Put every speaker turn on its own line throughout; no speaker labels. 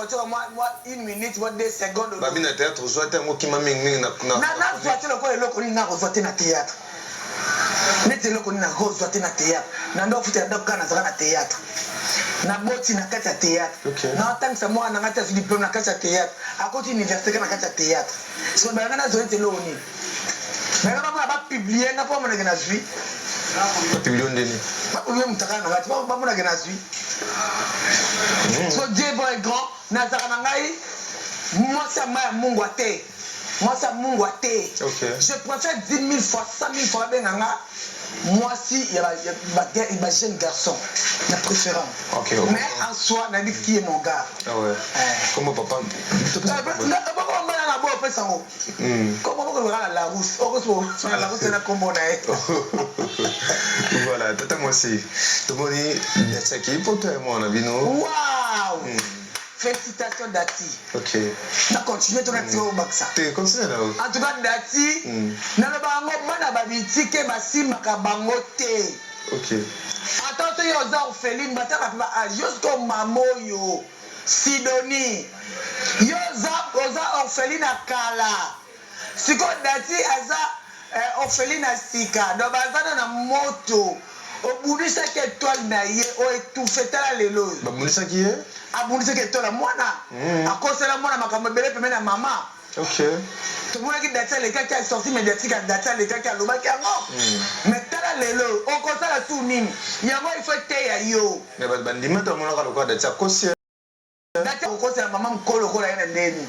Bakotika mwa mwa une minute, mwa 2 secondes.
Babi na théâtre ozwa te yango, okima mingimingi na
Na nazwa te lokola eloko nini nakozwa te na théâtre? Neti eloko nini nakozwa te na théâtre? Na ndo ofutela ndako kaka nazalaka na théâtre, naboti na kati ya théâtre, naotangisa mwana na ngai te, azwi diplôme na kati ya théâtre, akoti université kaka na kati ya théâtre. Sikoyo bayanga nazwa neti eloko nini? Bayanga bamona bapublier nga mpo bamonake nazwi.
Bapublier ndeni?
Bapublier motakala na ngai te, bamonake nazwi. So Dieu bon et grand. Nazalaka na ngai mwasi ya mai ya mungwa te, mwasi ya mungwa te. Je préfère 10 000 fois, 100 000 fois babenga nga mwasi ya ba jeune garçon na préférant. Mais en soi, nayebi qui est mon gars.
Ah ouais. Comment papa?
Boko mbala na bo opesa yango kombo boko lobaka na Larousse, okoso na Larousse na kombo na ye.
Voilà, tata mwasi, tomoni Dati poto ya mwana bino.
Wow, félicitations Dati. Na continue to natika kobakisa?
Te, continue na.
En tout cas Dati, naloba yango, bana babitike basimbaka bango te. Ata soki oza orpheline, bataka mpe ba âge yo. Sikoyo mama oyo Sidonie, yo oza orpheline ya kala, sikoyo Dati aza orpheline ya sika. Donc baza na moto obundisaki étoile na ye, oétouffe. Tala lelo oyo.
Babundisaki ye?
Abundisaki étoile ya mwana, akosela mwana makambo ebele pembeni ya mama. Tomonaki Dati alekaki, asorti médiatique ya Dati, alekaki, alobaki yango. Mais tala lelo oyo, okosala su nini? Yango il faut eteya yo.
Mais bato bandima te, bamonaka lokola Dati akosi.
Dati akokosela mama mokolo lokola ye na ndeni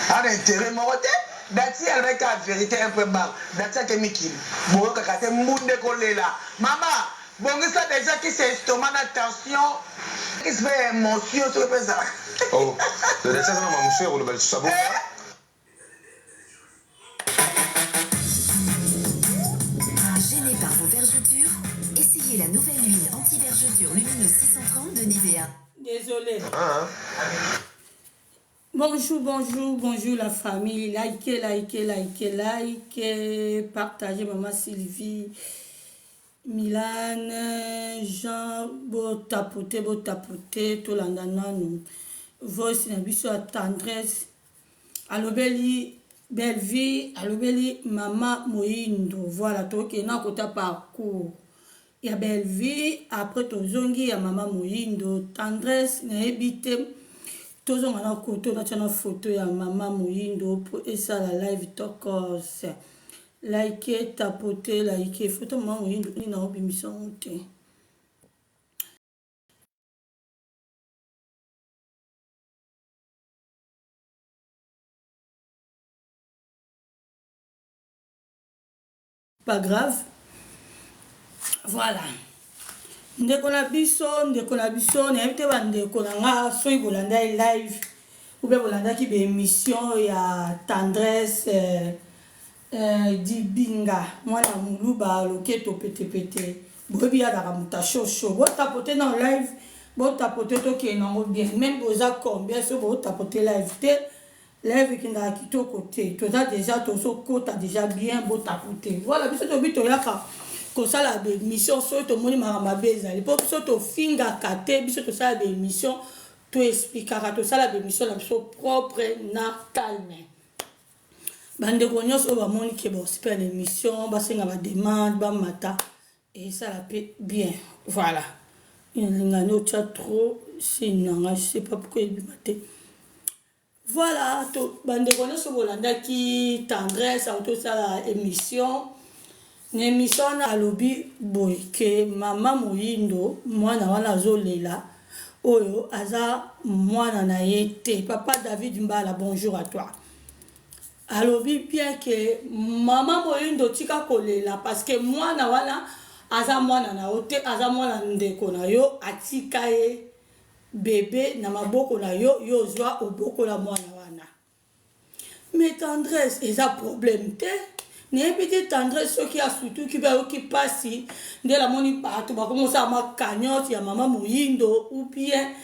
ana intérêt moko te. Dati alobaki kaka vérité, un point barre. Dati ake mikili, boyokaka te mbunde kolela. Mama bongisa déjà kisi ya estomac na tension, kisi mpe ya émotion soki mpe ezalaka.
Oh, Dati aza na mamosu ya koloba lisusu abonga.
Gêné par vos vergetures? Essayez la nouvelle huile anti-vergeture lumineuse 630 de Nivea.
Désolé.
Ah.
Bonjour, bonjour, bonjour la famille. Likez, likez, likez, likez. Partagez, maman Sylvie. Milan, Jean, botapote, botapote, tolanda nanu. Voice na biso ya Tendresse. Alobeli Bellevue, alobeli mama Moyindo. Voilà, tokende na kota parcours ya Bellevue, après tozongi ya mama Moyindo. Tendresse, nayebi te. Tozonga na koto, natia na photo ya mama Moyindo mpo esala live tokos. Like, tapote, like. Photo mama Moyindo nini na obimisa yango te. Pas grave. Voilà. Ndeko na biso, ndeko na biso, nayebi te bandeko na nga soki bolandaki live ou bien bolandaki baémission ya Tendresse Dibinga, mwana moluba loketo petepete. Boyebi azalaka moto ya shosho. Botapote na live, botapote, tokende yango bien. Même boza combien, so botapote live te, live ekendaka kitoko te. Toza déjà, tozokota déjà bien, botapote. Voilà, biso tobi toyaka kosala baémission soki tomoni makambo mabe ezali, mpo biso tofingaka te. Biso tosala baémission, toexplikaka, tosala baémission na biso propre na calme. Bandeko nyonso oyo bamoni ke bosepela na émission, basenga bademande, bamata, esala mpe bien. Voilà, elingani otya trop signe na ngai, je sais pas pourquoi ebima te. Voilà, to bandeko nyonso bolandaki Tendresse autosala émission. Na émission wana alobi boye ke mama Moyindo, mwana wana azolela oyo aza mwana na ye te. Papa David Mbala, bonjour à toi. Alobi bien ke mama Moyindo, tika kolela parce que mwana wana aza mwana na yo te, aza mwana ndeko na yo, atika ye bebe na maboko na yo, yo ozwa obokola mwana wana. Mais Tendresse, eza problème te. Nayebi te Tendresse soki asutuki mpe ayoki mpasi nde namoni bato bakomosala ma cagnotte ya mama Moyindo, ou bien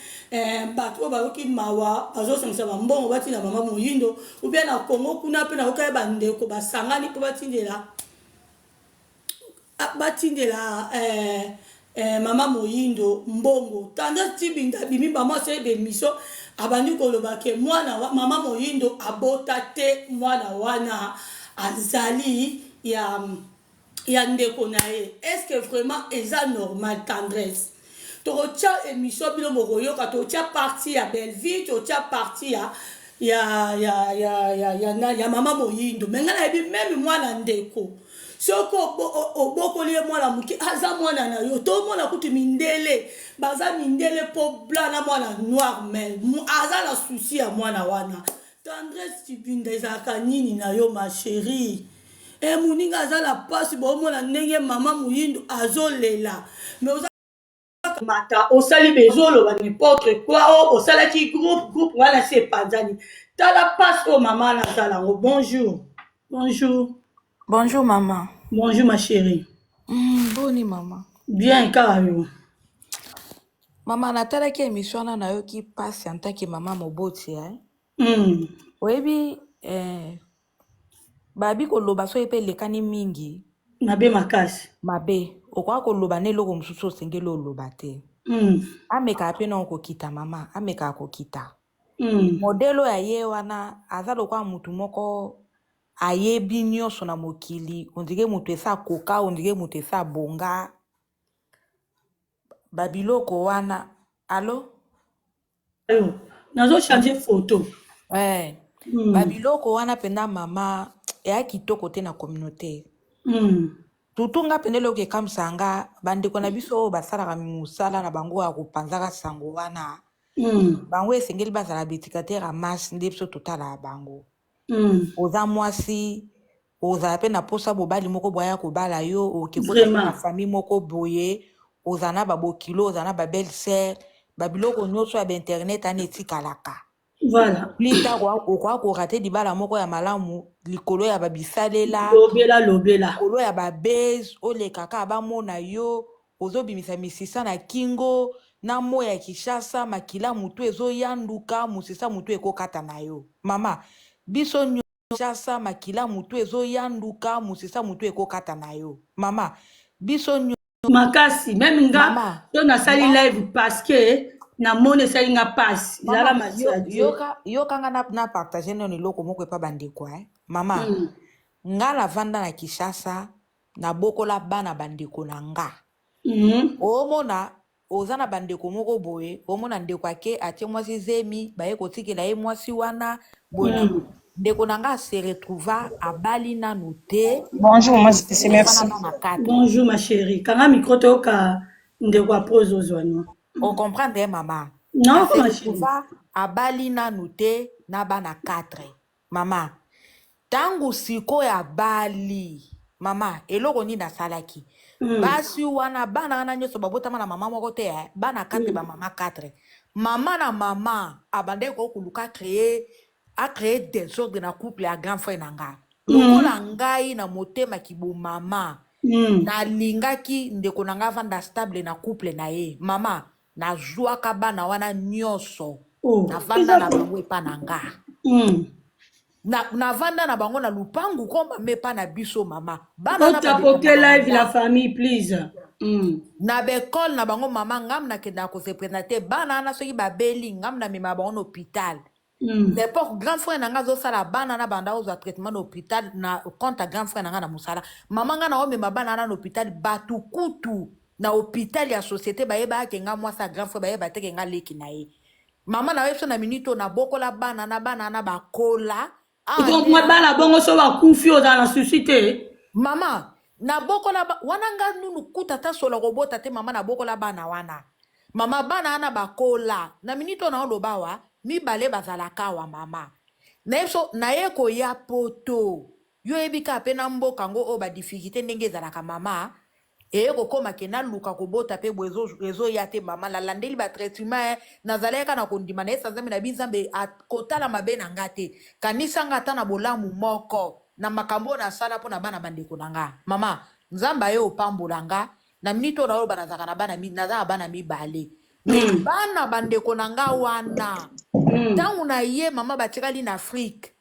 bato oyo bayoki mawa bazosangisa bambongo batinda mama Moyindo, ou bien na Congo kuna mpe nayoka ye bandeko basangani mpo batindela. Eh, mama moyindo mbongo tendresse tibinda abimi bango asali bemission abandi koloba ke mwana wa, mama moyindo abota te mwana wana azali ya ya ndeko na ye est ce que vraiment eza normal tendresse tokotia émission bino bokoyoka tokotia partie ya bellevue tokotia partie ya ya ya ya ya ya, ya, ya mama moyindo me ngai nayebi meme mwana ndeko soki obokoli ye mwana moke aza mwana na yo tomona kutu mindele baza mindele mpo blanc na mwana noir mais aza na souci ya mwana wana tendresse tibinda ezalaka nini na yo ma chérie e moninga aza na mpasi bomona ndenge mama moyindo azolela mais oza mata osali bezoloba n'importe quoi o osalaki groupe groupe wana si epanzani tala mpasi oyo mama wana azala yango bonjour bonjour.
Bonjour maman.
Bonjour ma chérie.
Boni maman.
Bien kaka yo.
Mama natalaki émission wana nayoki mpasi en tant que mama moboti eh. Oyebi eh, babi koloba soki mpe elekani mingi
Mabe makasi.
Mabe okoka koloba na eloko mosusu osengeli oloba te. Amekaka mpe nao kokita mama, amekaka kokita. Modèle oyo aye wana aza lokola mutu moko ayebi nyonso na mokili, on dirait mutu esi akoka, on dirait mutu esi abonga babiloko wana. Allo?
Ayo, nazo changer photo.
Eh, babiloko wana mpenza mama eya kitoko te na communauté. Surtout nga mpenza eloko ekamwisaka nga bandeko na biso oyo basalaka mosala na bango ya kopanzaka sango wana, bango esengeli bazala baéducateur ya masse nde biso totalaka bango. Oza mwasi ozala mpe na posa mobali moko boye aya kobala yo, oke kota mpe na famille moko boye, ozala na babokilo, ozala na babelle sœur, babiloko nyonso ya bainternet wana etikalaka. Plus tard okoka korater libala moko ya malamu likolo ya babisalela.
Lobela lobela.
Likolo ya babase oleka kaka bamona yo ozobimisa misisa na kingo na moi ya Kinshasa, makila mutu ezoyanduka, mosisa mutu ekokata na yo mama biso Kinshasa, makila mutu ezoyanduka, mosisa mutu ekokata na yo mama biso
Makasi même nga
mama
to nasali
nga
live parce que namoni esali nga pasi ezalaka
mama yo,
masiadi.
Yoka yoka nga na partage nano eloko moko epa bandeko eh. Mama nga navanda na Kinshasa nabokola bana bandeko na nga. Omona oza na bandeko moko boye, omona ndeko ake atie mwasi zemi, baye kotikela ye mwasi wana boye na boye. Ndeko na nga se retrouva abali nanu te.
Bonjour, maman Sisi,
akufa
merci.
na bana 4.
Bonjour ma chérie kanga micro toyoka ndeko apres ozwa no.
Ocomprendre mama?
Non
ase
ma chérie.
retrouva abali nanu te na bana 4 mama. Ntango sikoyo abali mama, eloko nini asalaki? Basi wana bana wana nyonso babotama na mama moko te eh? Bana 4 bamama 4 mama na mama abandaki kokoluka créer acréer désordre na couple ya grand frère na nga. Lokola ngai na motema kibomama, nalingaki ndeko na nga avanda stable na couple na ye mama, nazwaka bana wana nyonso.
Oh,
navanda
eza
na bango epa na nga. Navanda na bango na lupangu ko mama epa na biso mama bana na
Otapote
badépendaka na
live la
nga.
famille please.
Na baekole na bango mama, ngam nakendaka kose présenter bana wana soki babeli, ngam namema bango na hôpital. L'époque grand frère na nga azosala bana na banda kozwa traitement na hôpital na compte ya grand frère na nga na mosala mama, nga na omema bana wana na hôpital. Bato kutu na hôpital ya société bayebaka ke nga mwasi ya grand frère, bayeba te ke nga leki na ye mama. Na biso na minute oyo nabokola bana na bana na bakola awa
Donc
nde
mwa bana bongo so bakufi ozala na souci te.
Mama nabokola wana nga nunu kuta ata solo kobota te mama, nabokola bana wana mama, bana wana bakola na minute oyo naoloba awa mibale bazalaka awa mama. Naye so naye koya poto, yo oyebi kaka mpe na mboka yango oyo badifficulté ndenge ezalaka mama, eye kokóma ke naluka kobota mpe boye ezoya te mama. Nalandeli batraitement, nazalaki kaka na kondima na yesa Nzambe na bi Nzambe kotala mabe na nga te, kanisa nga ata na bolamu moko na makambo oyo nasala mpo na bana bandeko na nga mama. Nzambe aye opambola nga na minute oyo naoloba nazalaka na bana naza na bana mibale me bana bandeko na nga wana. Ntango na ye mama batikali na Afrique,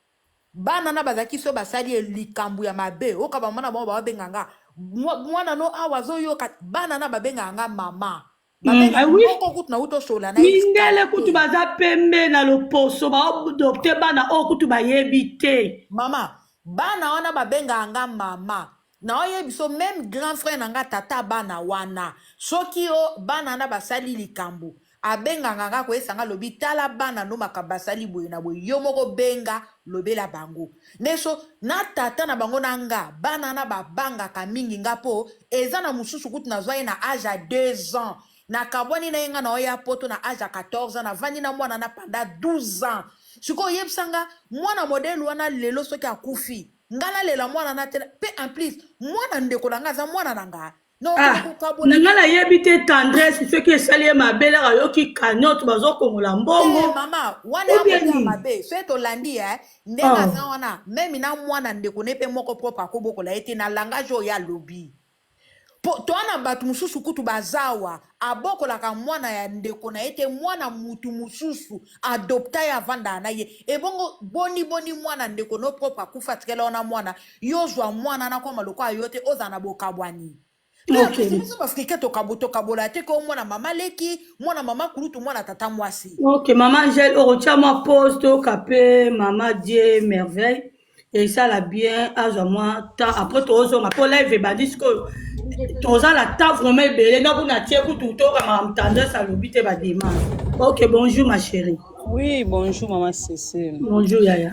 bana na bazalaki so basali likambo ya mabe oka bamama na bango bababenga nga. Mwana no awa azoyoka bana na babengaka nga mama.
Ah oui.
Moko kutu nauti osola na ye
Mindele kutu baza pembe na loposo, baadopte bana oyo kutu bayebi te.
Mama, bana wana babengaka nga mama. Naoyebi biso même grand frère na nga, tata bana wana, soki o bana wana basali likambo, abengaka nga koyesa nga, lobi: "Tala bana no, makambo basali boye na boye, yo moko benga, lobela bango." Nde so na tata na bango na nga, bana wana babangaka mingi nga, mpo eza na mosusu kutu nazwa ye na age ya 2 ans, nakabwani na ye, nga na oya Poto na age ya 14 ans, navandi na mwana na pendant 12 ans. Sikoyo oyebisa nga, mwana modèle wana lelo soki akufi, nga nalela mwana na te? Mpe en plus mwana ndeko na nga aza mwana na nga.
Ah, na nga nayebi te, Tendresse, soki esali ye mabe, laka ayoki cagnotte, bazokongola mbongo.
Te, mama wana
Ou bien
ya motema
nini?
mabe. Soki tolandi ye ndenge aza wana, même na mwana ndeko ne mpe moko propre akobokola ye te na langage oyo alobi. Po toa na bato mosusu kutu bazawa, abokolaka mwana ya ndeko na ye te, mwana mutu mosusu adopta ye, avandaka na ye. Ebongo boni boni mwana ndeko no propre akufa, atikela wana mwana, yo zwa mwana na koma lokola yo te, ozala na bokabwani. Biso baafricain tokabola te, ko mwana mama leki, mwana mama kulutu, mwana tata mwasi.
Ok, mama Angèle, okotia mwa pause, toyoka mpe mama Die Merveille, esala bien, azwa mwa temps, après tozonga, mpo live ebandi sikoyo, toza na temps vraiment ebele. Na kuna tie kutu toyoka makambo Tendresse alobi te, bademande. Ok, bonjour ma chérie.
Oui, bonjour Maman Cécile.
Bonjour yaya.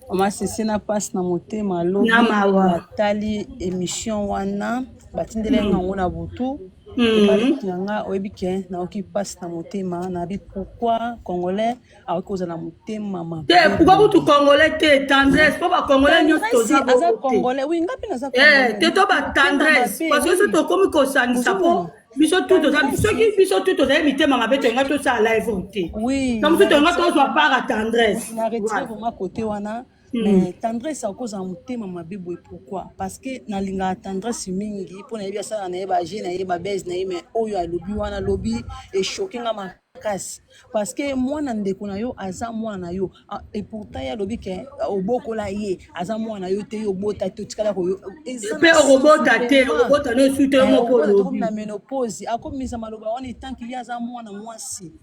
Maman Cécile, na passe na motema lobi.
Na mawa.
Natali émission wana, batindeli nga yango na butu. Epai na nga, oyebi ke nayoki mpasi na motema. Nayebi pourquoi congolais akoki kozala na motema mabe.
Te, pourquoi kutu congolais te, Tendresse, mpo bacongolais nyonso toza
Tendresse aza
bongo te.
Congolais, oui, nga mpe naza
Eh, te, to
Motema
batendresse,
mabe,
parce que so
oui.
tokomi kosangisa, mpo
Ozomona.
biso tu toza,
Tendresse.
soki biso tu tozali mitema mabe, tolinga tosala live oyo te.
Oui,
Na mosusu tolinga
na
tozwa part ya Tendresse.
Na retire
Voilà.
vraiment côté wana. Mais Tendresse akozala motema mabe boye pourquoi? Parce que nalingaka Tendresse mingi, mpo nayebi asala na ye baje na ye babese na ye, mais oyo alobi wana, alobi echoquer nga makasi, parce que mwana ndeko na yo aza mwana na yo. Ah, et pourtant ye alobi ke obokola ye, aza mwana na yo te, yo obota te, otikala koyo eza
Mpe
na sens
okobota te,
vraiment.
okobota no esu te, yo
Eh,
moko
okobota tokomi
olobi.
na ménopause, akomisa maloba wana etanke ye aza mwana mwasi,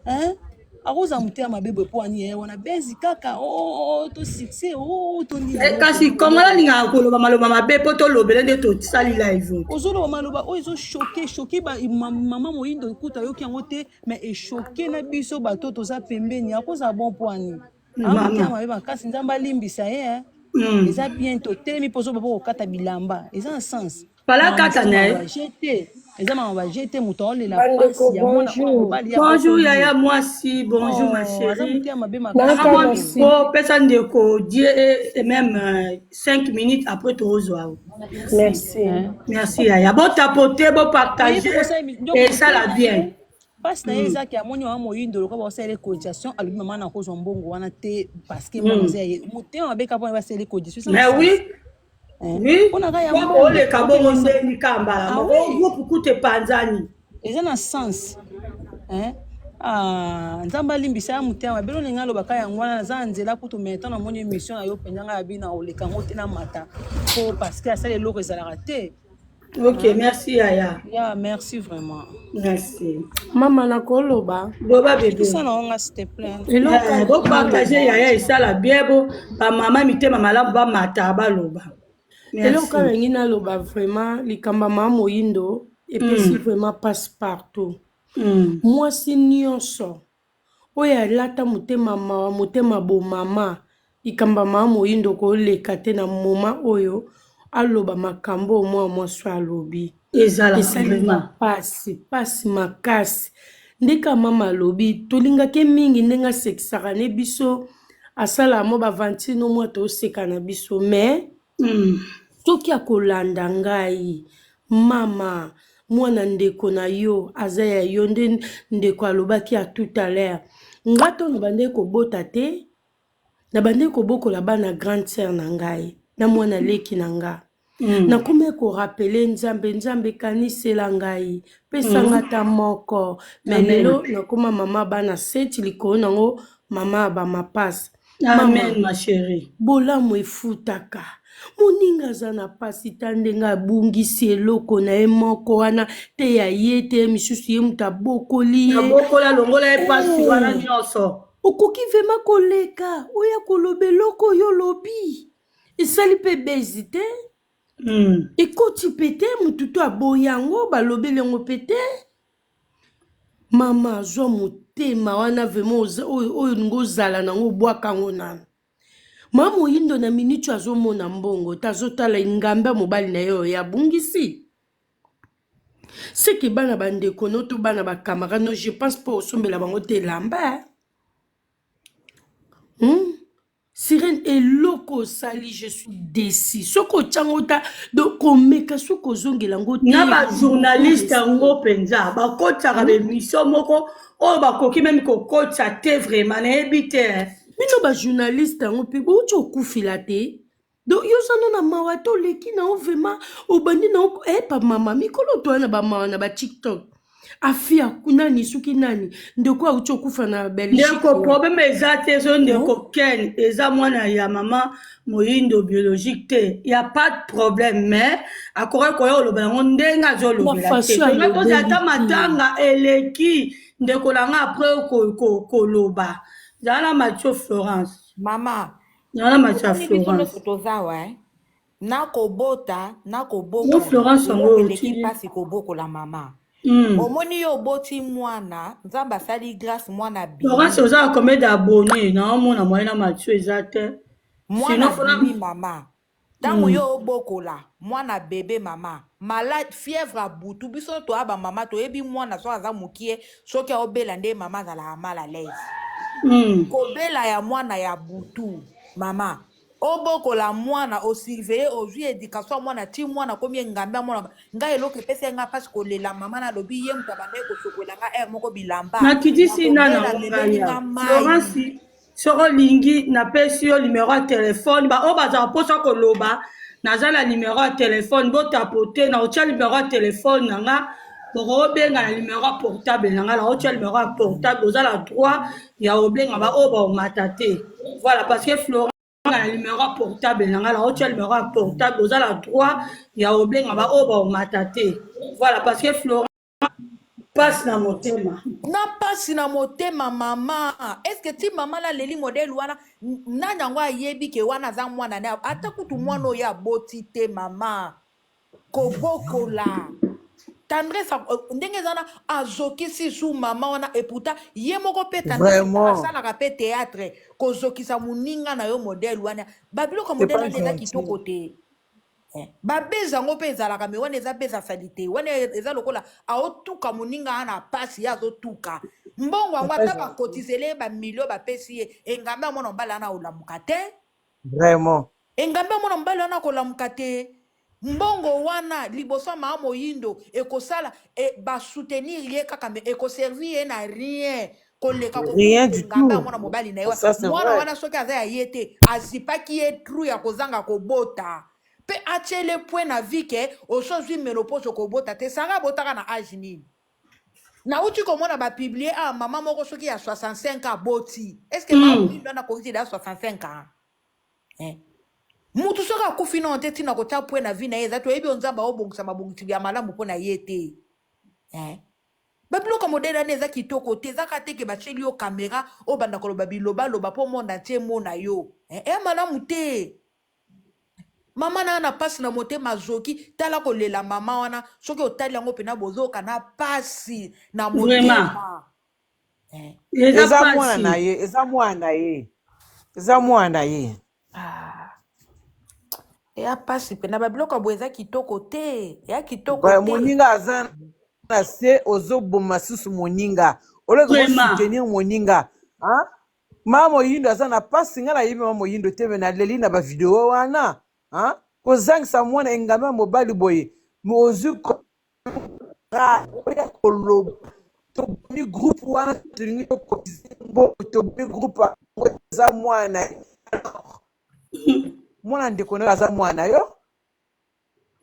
hein? Akozala motema mabe boye mpo ani ye wana bezi kaka oh, oh, oh, to succès oh, to nini.
Eh, kasi kongola alingaka koloba maloba mabe mpo tolobele nde tosali live oyo.
Ozoloba maloba oyo ezochoquer, choquer mama moyindo ekuta ayoki yango te, mais echoquer na biso bato toza pembeni. Akozala bon mpo ani
Mama.
amotema mabe makasi. Nzambe alimbisa ye, eh. Eza bien, totelemi mpo ozoba mpo kokata bilamba eza na sens.
Fala kata na ye.
Te, eza mama baje te, moto aolela
Bandeko,
pasi ya mwana oyo
bonjour.
mobali ye
Bonjour
abokoli ye.
yaya mwasi, bonjour ma
Oh, aza
chérie.
motema mabe makasi.
Naka
Kaka mwa
merci.
micro, pesa ndeko Die et même 5 minutes, après tozwa.
Merci.
Hein?
Merci yaya, botapote, bopartage, esala bien.
Mpasi na ye ezaki amoni mama moyindo lokola baosalela cotisation, alobi mama na kozwa mbongo wana te, parce que mwana aza ya ye. Motema mabe kaka mpona basalela cotisation.
Mais oui,
mpona kaka ya
po
mbongo.
oleka bongo nde likambala
Ah
moko
oui.
groupe kutu epanzani.
Eza na sens, hein? Ah, Nzambe alimbisa ya motema mabe. Olingi alobaka yango wana, naza na nzela kutu, mais ntango namoni émission na yo mpenza, ngai yabi na oleka yango te, namata po parce que asala eloko ezalaka te.
Ok, merci yaya.
Ya, merci vraiment.
Merci.
Mama, nakoloba.
Loba bébé.
Tosala yango nga, s'il te plaît.
Eloko
Eh, bopartage yaya, esala bien, bo bamama mitema malamu bamata, baloba.
Eloko
Merci.
alingi naloba vraiment, likambo ya mama moyindo epesi vraiment passe partout. Mwasi nyonso oyo alata motema mawa, motema bomama, likambo ya mama moyindo koleka te na moma oyo aloba makambo oyo mwana mwasi oyo alobi.
Ezalaka
Esali
vraiment.
pasi, pasi makasi. Ndeka mama alobi, tolingaki mingi ndenge asekisaka ne biso, asalaka mwa bavantino mwa toseka na biso, mais soki akolanda ngai, mama, mwana ndeko na yo aza ya yo. Nde ndeko alobaki ya tout à l'heure, nga to na bandeki kobota te, na bandeki kobokola bana grande sœur na ngai na mwana leki na nga. Nakomi korappeler Nzambe: Nzambe, kanisela ngai, pesa nga ata moko. Mais
Amen.
lelo nakoma mama bana seti, likolo nango mama ya bamapasi. Mama,
Amen, ma chérie.
bolamu efutaka. Moninga aza na pasi ta ndenge abungisi eloko na ye moko wana te ya ye te misusu ye moto abokoli ye.
Abokola longola ye pasi wana
Eh,
nyonso.
okoki vraiment koleka oya koloba eloko oyo olobi esali mpe bezi te ekoti mpe te motu to aboyi yango balobeli yango mpe te mama azwa motema wana vraiment oyo olingi ozala nango obwaka yango nano Ma moyindo na minute oyo azomona mbongo te azotala engambe ya mobali na ye oyo abungisi seke bana bandeko no to bana ba camarade no je pense mpo osombela bango te elamba eh? Sirène eloko osali je suis déçu soki otyango ta donc komeka soki ozongela yango te
na bajournaliste yango mpenza bakotisaka baémission moko oyo bakoki meme kokotisa te vraiment nayebi te eh.
Bino ba journaliste yango pe bowuti okufila te donc yo oza no na mawa te oleki na yo vraiment obandi na yo eh pa mama mikolo toya na ba mawa na ba tiktok afia nani soki nani ndeko awuti okufa na Belgique
ndeko problème eza te so ndeko Ken eza mwana ya mama moyindo biologique te ya pas de problème mais akoki koya koloba yango ndenge azolobela te tonga tozala ata matanga eleki ndeko na nga après koloba zala na Mathieu Florence.
Mama,
Zala na Mathieu
omoni biso
Florence.
nyonso toza awa eh? Nakobota,
Yo
nakobokola,
Florence yango
eloko eleki
otili.
mpasi kobokola mama. Omoni yo oboti mwana, Nzambe asali grâce mwana
Florence
abimi.
oza na combien d'abonnés? Naomona moyen na Mathieu eza te.
Mwana
Sinon fona
abimi mama. Tango yo obokola mwana bebe mama malade fièvre ya butu biso toya ba mama toyebi mwana soki aza mukie soki aobela nde mama azalaka mal à l'aise kobela ya mwana ya butu mama obokola mwana osurveille ozwi education ya mwana ti mwana akomi engambe ya mwana ngai eloko epesi ngai mpasi kolela mama nalobi ye moto abandaki kosokola ngai heure moko bilamba
Nakitisi nana
nakobela
yango
amemeli
ngai
nga
awa.
mai
Florence soki olingi napesi yo numero ya telefone baoyo bazala mposa koloba naza na numero ya telefone botapote nakotia numero ya telefone na nga bokobenga na numero ya portable na nga nakotia numero ya portable oza na droit ya kobenga baoyo bakomata te voilà parce que Florent na numero ya portable na nga nakotia numero ya portable oza na droit ya kobenga baoyo bakomata te voilà parce que Florent pasi na motema.
Na pasi na motema mama. Est ce que ti mama na leli modèle wana nani yango ayebi ke wana aza mwana na ata kutu mwana oyo aboti te mama kobokola tendresse ndenge eza wana azokisi su mama wana et pourtant ye moko pe tendresse
Vraiment.
asalaka pe théâtre kozokisa moninga na yo modèle wana babiloko
C'est
modèle
pas
wana eza
gentil.
kitoko te Eh, ba buzz yango mpe ezalaka me wana eza buzz ya salite wana eza lokola aotuka moninga wana pasi ye azotuka mbongo yango ata bakotizele ye bamilio bapesi ye engambe ya mwana mobali wana akolamuka te
Vraiment.
engambe ya mwana mobali wana akolamuka te mbongo wana liboso ya maa moyindo ekosala e, basoutenir ye kaka me ekoservir ye na rien koleka
Rien
kobungisa
du
engambe ya
tout.
mwana mobali na ye wana
Ça, c'est
mwana
vrai.
wana soki aza ya ye te azipaki ye trou ya kozanga kobota mpe atiele point na vie ke oso ozwi menopause okobota te sara abotaka na age nini nauti komona bapublie awa mama moko soki ya 65 aboti est ce que mama moyindo wana akoki ya 65 ans eh? mutu soki akufi nano te ntina kotia point na vie na ye eza toyebi oyo nzambe aobongisa mabongisi ya malamu mpo na ye te eh? Ba biloko ya modèle wana eza kitoko te eza kaka te ke batieli yo camera obanda koloba bilobaloba mpo monde entier emona yo eh, eya malamu te mama na na pasi na motema azoki tala kolela mama wana soki otali yango mpena bozoyoka na pasi na
Vraiment.
motema eh.
Eza
Eza mwana
pasi.
na ye, eza mwana na ye, eza mwana na ye.
Ah. Eya pasi mpena babiloko ya boye eza kitoko te eya kitoko
Ba-
te
Moninga aza na se ozoboma susu moninga oleke
Vraiment.
bosoutenir moninga Hein? Mama moyindo aza na pasi ngai nayebi mama moyindo te me naleli na bavideo wana Hein? Kozangisa mwana engambe ya mobali boye me ozwi oya koloba tobomi groupe wana tolingi tokotize mbongo tobomi groupe yango eza mwana ye. Alors, mwana ndeko na yo aza mwana yo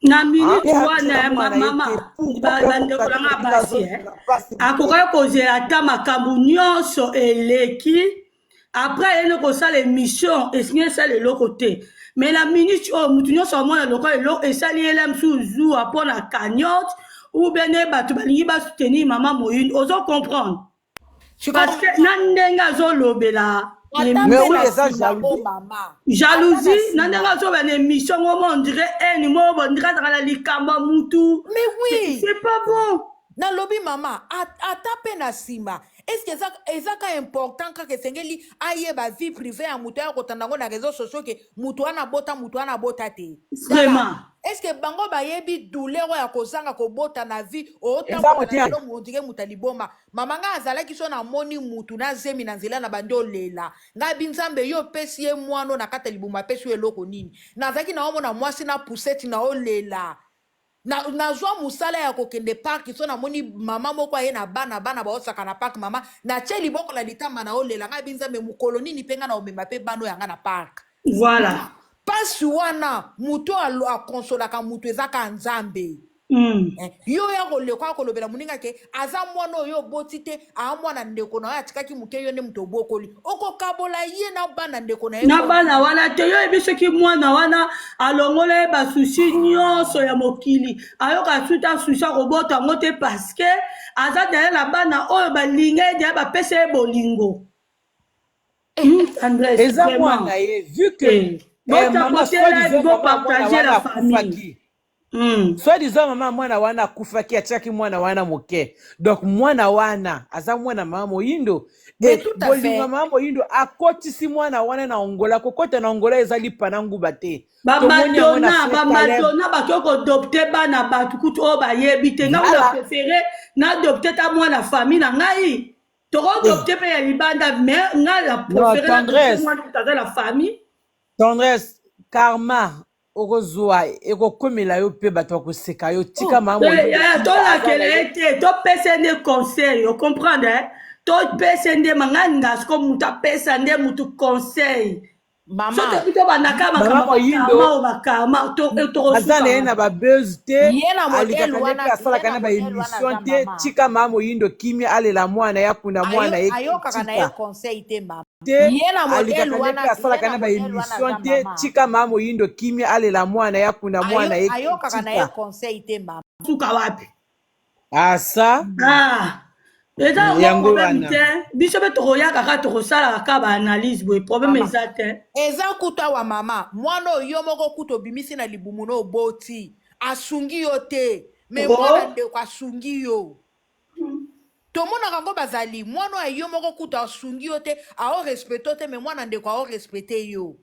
Na minute
Ye
wana
aza
ya
mwana ye te
mama
pourquoi
bandeko na nga basi
azozela pasi
akokaki kozela ata makambo nyonso eleki. Après aye nde kosala émission, esingi esala eloko te. Mais na minute oyo mutu nyonso amona lokola eloko esali ye la mosusu zuwa mpo na cagnotte ou bien nde bato balingi ba soutenir mama Moyindo. Ozo comprendre? Parce que na ndenge azolobela jalousie, na ndenge azoloba na émission ngo, on dirait haine moko, on dirait azalaka na likambo ya mutu.
Mais oui,
c'est pas bon.
Nalobi mama, ata mpe na nsima, est-ce eza, eza ka important kaka esengeli ayeba vie privée ya moto, aya kotanda yango na réseau sociaux ke moto wana abota, moto wana abota te?
Vraiment.
Est ce que bango bayebi douleur oyo ya kozanga kobota na vie? Otambola na nzela, on dirait moto ya liboma. Mama, ngai azalaki so namoni mutu na zemi na nzela na bandi olela. Ngai bi Nzambe, yo opesi ye mwana na kati ya libumu, apesi yo eloko nini? Nazalaki na omona mwasi na poussette na olela. Nazwa mosala ya kokende parc, so namoni mama moko aye na bana, bana baosaka na parc, mama, natie liboko na litamba na olela. Ngai bi Nzambe, mokolo nini mpe ngai na omema mpe bana oyo yanga na parc?
Voilà.
Mpasi wana, moto akonsolaka moto eza kaka Nzambe. Yo ya koleka kolobela moninga ke aza mwana oyo oboti te, aa mwana ndeko na yo atikaki moke, yo nde moto obokoli, okokabola ye na bana ndeko na ye.
Na bana wana te. Yo yebi soki mwana wana alongola ye basusi nyonso ya mokili, ayoka suta susi akobota yango te, parce que aza deya na bana oyo balinga ye, deya bapesa ye bolingo.
Eza mwana ye, vu que
mama, soi-disant mama mwana wana
akufaki, soi-disant mama mwana wana akufaki, atiaki mwana wana moke, donc mwana wana aza mwana mama Moyindo. Bolingo ya mama Moyindo akotisi mwana wana na Angola. Kokota na Angola eza lipa na nguba te.
Bamadonna, bamadonna bakoki koadopter bana bato kutu oyo bayebi te. Ngai na préféré naadopter ta mwana famille na ngai. Tokoadopter mpe ya libanda, mais ngai na préféré mwana kutu aza na famille.
Tendresse, karma okozwa ekokomela yo mpe bato bakoseka yo. Tika mama.
Tolakela ye te, topesa nde conseil, ocomprendre? Topesa nde mangai nga siko moto apesa nde motu conseil.
Mama.
So toki tobandaka
Mama Moyindo
makambo bakarma.
Aza na ye na babuzz te.
Ye na modèle
alikaka nde
wana
mpe asalaka
ye
na
na modèle wana
baémission
aza
te.
mama.
Tika mama Moyindo kimia, alela mwana ye, akunda mwana ye.
Ayokaka na ye
Tika
conseil te, mama.
te.
Ye na modèle
alikaka nde
wana
mpe
ye
asalaka
na
na
modèle wana
baémission
aza
te.
mama.
Tika mama Moyindo kimia, alela mwana ye, akunda mwana ye.
Ayokaka na ye
Tika.
conseil te, mama.
Suka wapi?
Asa.
Ah, eza yango
Yango
problème
wana.
te. Biso mpe tokoya kaka, tokosalaka kaka baanalyse boye, problème
Mama.
eza te.
Eza kutu awa, mama, mwana oyo yo moko kutu obimisi na libumu na oboti, asungi yo te, me mwana ndeko asungi yo. Tomonaka yango, bazali mwana oyo yo moko kutu asungi yo te, aorespecter te, me mwana ndeko aorespecter yo,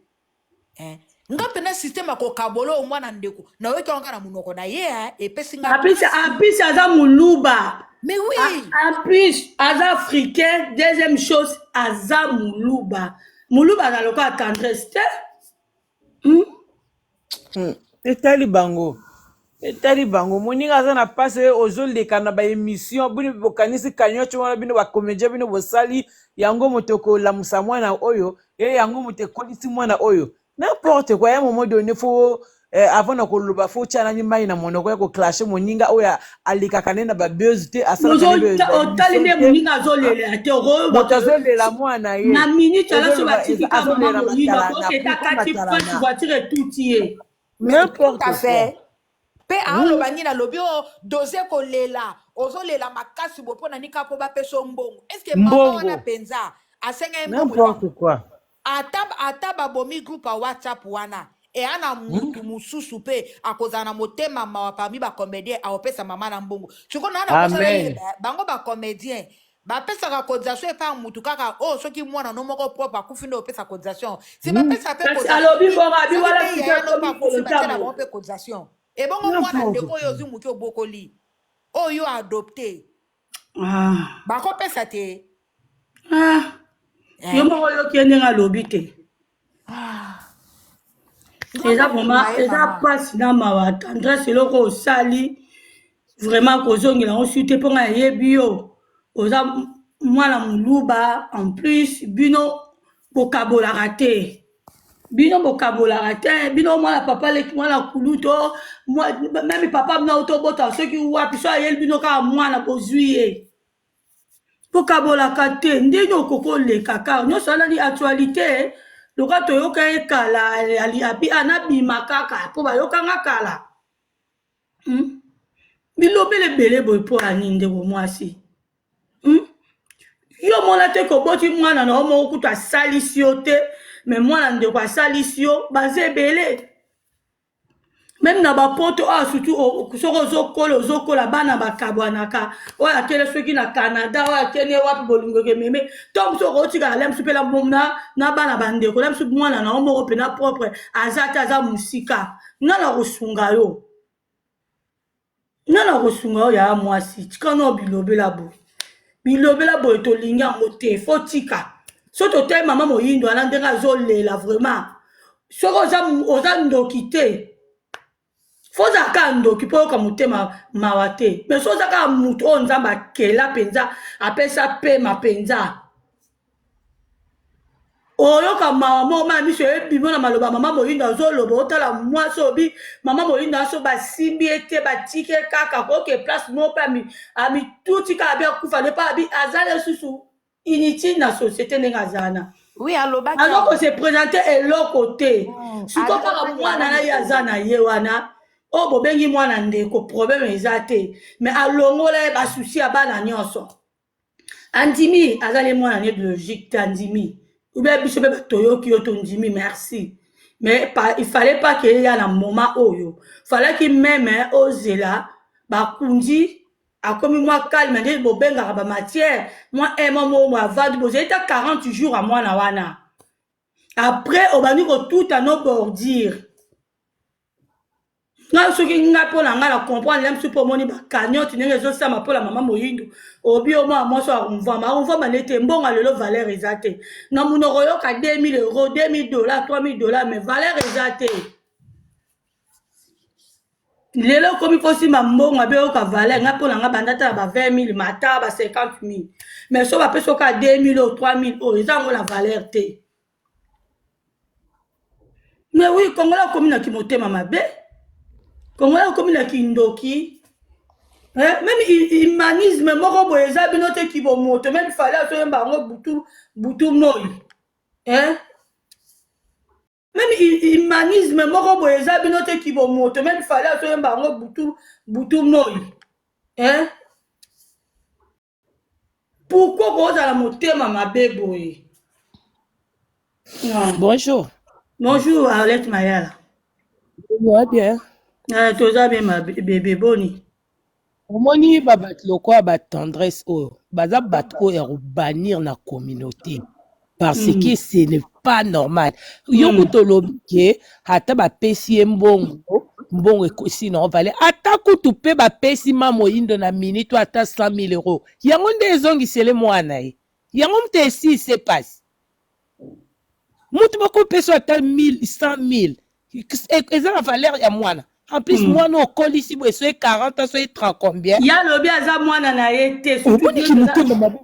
eh. Nga mpena système ya kokabola oyo mwana ndeko nayoki yango kaka na monoko na ye, eh, epesi nga
apisi
pasi.
Apisi aza moluba.
Mais oui.
En plus aza africain, deuxième chose aza moluba. Moluba aza lokola tendresse te.
Etali bango, etali bango. Moninga aza na mpasi, oyo ozoleka na baémission, bino bokanisi cagnotte wana, bino bacomédien, bino bosali yango moto ekolamusa mwana oyo e, yango moto ekolisi mwana oyo. N'importe quoi. Ya moment donné, faut avant na koloba, faut tia nani mai na monoko ya koclasher moninga oyo alekaka nde na babuzz te, asalaka nde
Otali nde
baémission te.
Moninga azolela te.
Moto azolela mwana ye.
Na minute ala so
Ozoloba
batiki ka mama
azolela
Moyindo
matalana.
akoketa
Pourquoi
kati French
matalana?
voiture etuti ye.
N'importe
Tout à
quoi.
fait. Mpe aoloba nini? Alobi o doze kolela, ozolela makasi bo mpo na nika mpo bapesa yo mbongo. Est ce que mama wana
Mbongo.
mpenza asenga ye mbongo?
N'importe quoi.
Ata babomi groupe ya WhatsApp wana, eya na mutu mosusu mpe akozala na motema mawa parmi bacomédien, akopesa mama na mbongo. Sikoyo naa na kosala
Amen.
yeba bango bacomédien bapesaka cotisation epai ya mutu kaka oyo soki mwana no moko propre akufi nde opesa cotisation. Si bapesa mpe
Kasi
cotisation
alobi bongo, abi
soki
wana
mpe
sikoyo
yaya no mpe
ekomi
akufi, batiela
kolotamo.
bango mpe cotisation. Ebongo mwana
N'importe
ndeko oyo
quoi.
ozwi moki obokoli, oyo adopté,
Ah.
bakopesa te.
Ah.
Eh.
Yo moko oyoki ye ndenge alobi te.
Ah.
Eza vraiment,
Ye
eza
mama.
mpasi na mawa. Tendresse, eloko osali vraiment kozongela yango su te, mpo ngai nayebi yo oza mwana moluba. En plus bino bokabolaka te, bino bokabolaka te. Bino mwana papa leki, mwana kulutu, même papa bino tobota soki wapi, so ayeli bino kaka mwana, bozwi ye. Tokabolaka te ndenge okoki oleka car nyonso wana ni actualité loka toyoka ye kala abi anabima kaka mpo bayokanga kala hmm? Bilobela ebele boye mpo ya nini ndeko mwasi hmm? Yo mona te koboti mwana na yo moko kutu asalisi yo te me mwana ndeko asalisi yo baza ebele meme na bapoto awa surtout soki ozokola ozokola bana bakabwanaka oyo akele soki na canada oyo akende wapi bolingo ekememe to mosu okotikala le mosu mpe na bana bandeko le mosu mwana na yo moko mpena propre aza te aza mosika nga na kosunga yo nga na kosunga yo yaya mwasi tika nao bilobela boye bilobela boye tolingi yango te fo tika so totali mama moyindo wana ndenge azolela vraiment soki oza, oza ndoki te fo ozala kaka ndoki mpo oyoka motema mawa te mais so oza kaka motu oyo nzambe akela mpenza apesa pema mpenza oyoka mawa moko ma miso ebima na maloba mama moyindo azoloba otala mwasi obi mama moyindo aso basimbi ye te batiki ye kaka koke place moko mpe amituti kaka abi akufa nde mpe abi aza lisusu inutile na société ndenge azala na
Oui, alobaki
aza ko se présenter eloko te sikoyo kaka mwana na ye aza na ye wana oyo bobengi mwana ndeko problème eza te mais alongola ye basusi ya bana nyonso andimi azali mwana ne biologique te andimi ube biso mpe toyoki yo tondimi merci mais pa, il fallait pas ke eya na moment oyo falaki meme ozela bakundi akomi mwa calme nde bobengaka bamatière mwa un mois moko mwa avandi bozali ta 40 jours ya mwana wana après obandi kotuta no bordure Nga soki nga mpo na nga na comprendre ya mosusu mpo omoni ba cagnotte ndenge ezosama mpo na mama moyindo obi yo mwana mwasi akomvama akomvama nde te mbongo ya lelo valeur eza te na monoko oyoka 2000 euro 2000 dollars 3000 dollars mais valeur eza te lelo okomi kosimba mbongo abe oyoka valeur nga mpo na nga banda tala ba 20 000 mata ba 50 000 mais so bapesi oka 2000 oyo 3000 oyo eza yango na valeur te Mais oui, Congolais akomi na kimotema mabe. Congolais akomi na kindoki. Eh, même humanisme moko boye eza bino te kibomoto même fallait azoyemba yango butu butu moi. Eh? Même humanisme moko boye eza bino te kibomoto même fallait azoyemba yango butu butu moi. Eh? Pourquoi kozala motema mabe boye?
Non. Bonjour.
Bonjour Arlette Mayala.
Ouais, bien.
Eh, toza bien ma bébé boni.
Omoni ba bato lokola ba tendresse oyo baza bato oyo ya kobanir na communauté parce que ce n'est pas normal. Yo kutu olobi ke ata bapesi ye mbongo mbongo ekosi na vale ata kutu mpe bapesi ma moyindo na minute oyo ata 100 000 euros yango nde ezongisele mwana ye yango moto esise pasi mutu bakopesa ata 1000 100 000 eza na valeur ya mwana en plus mwana okolisi boye soki 40 ans soki 30 combien
Ya lobi aza mwana na ye te.
Omoniki motema mabe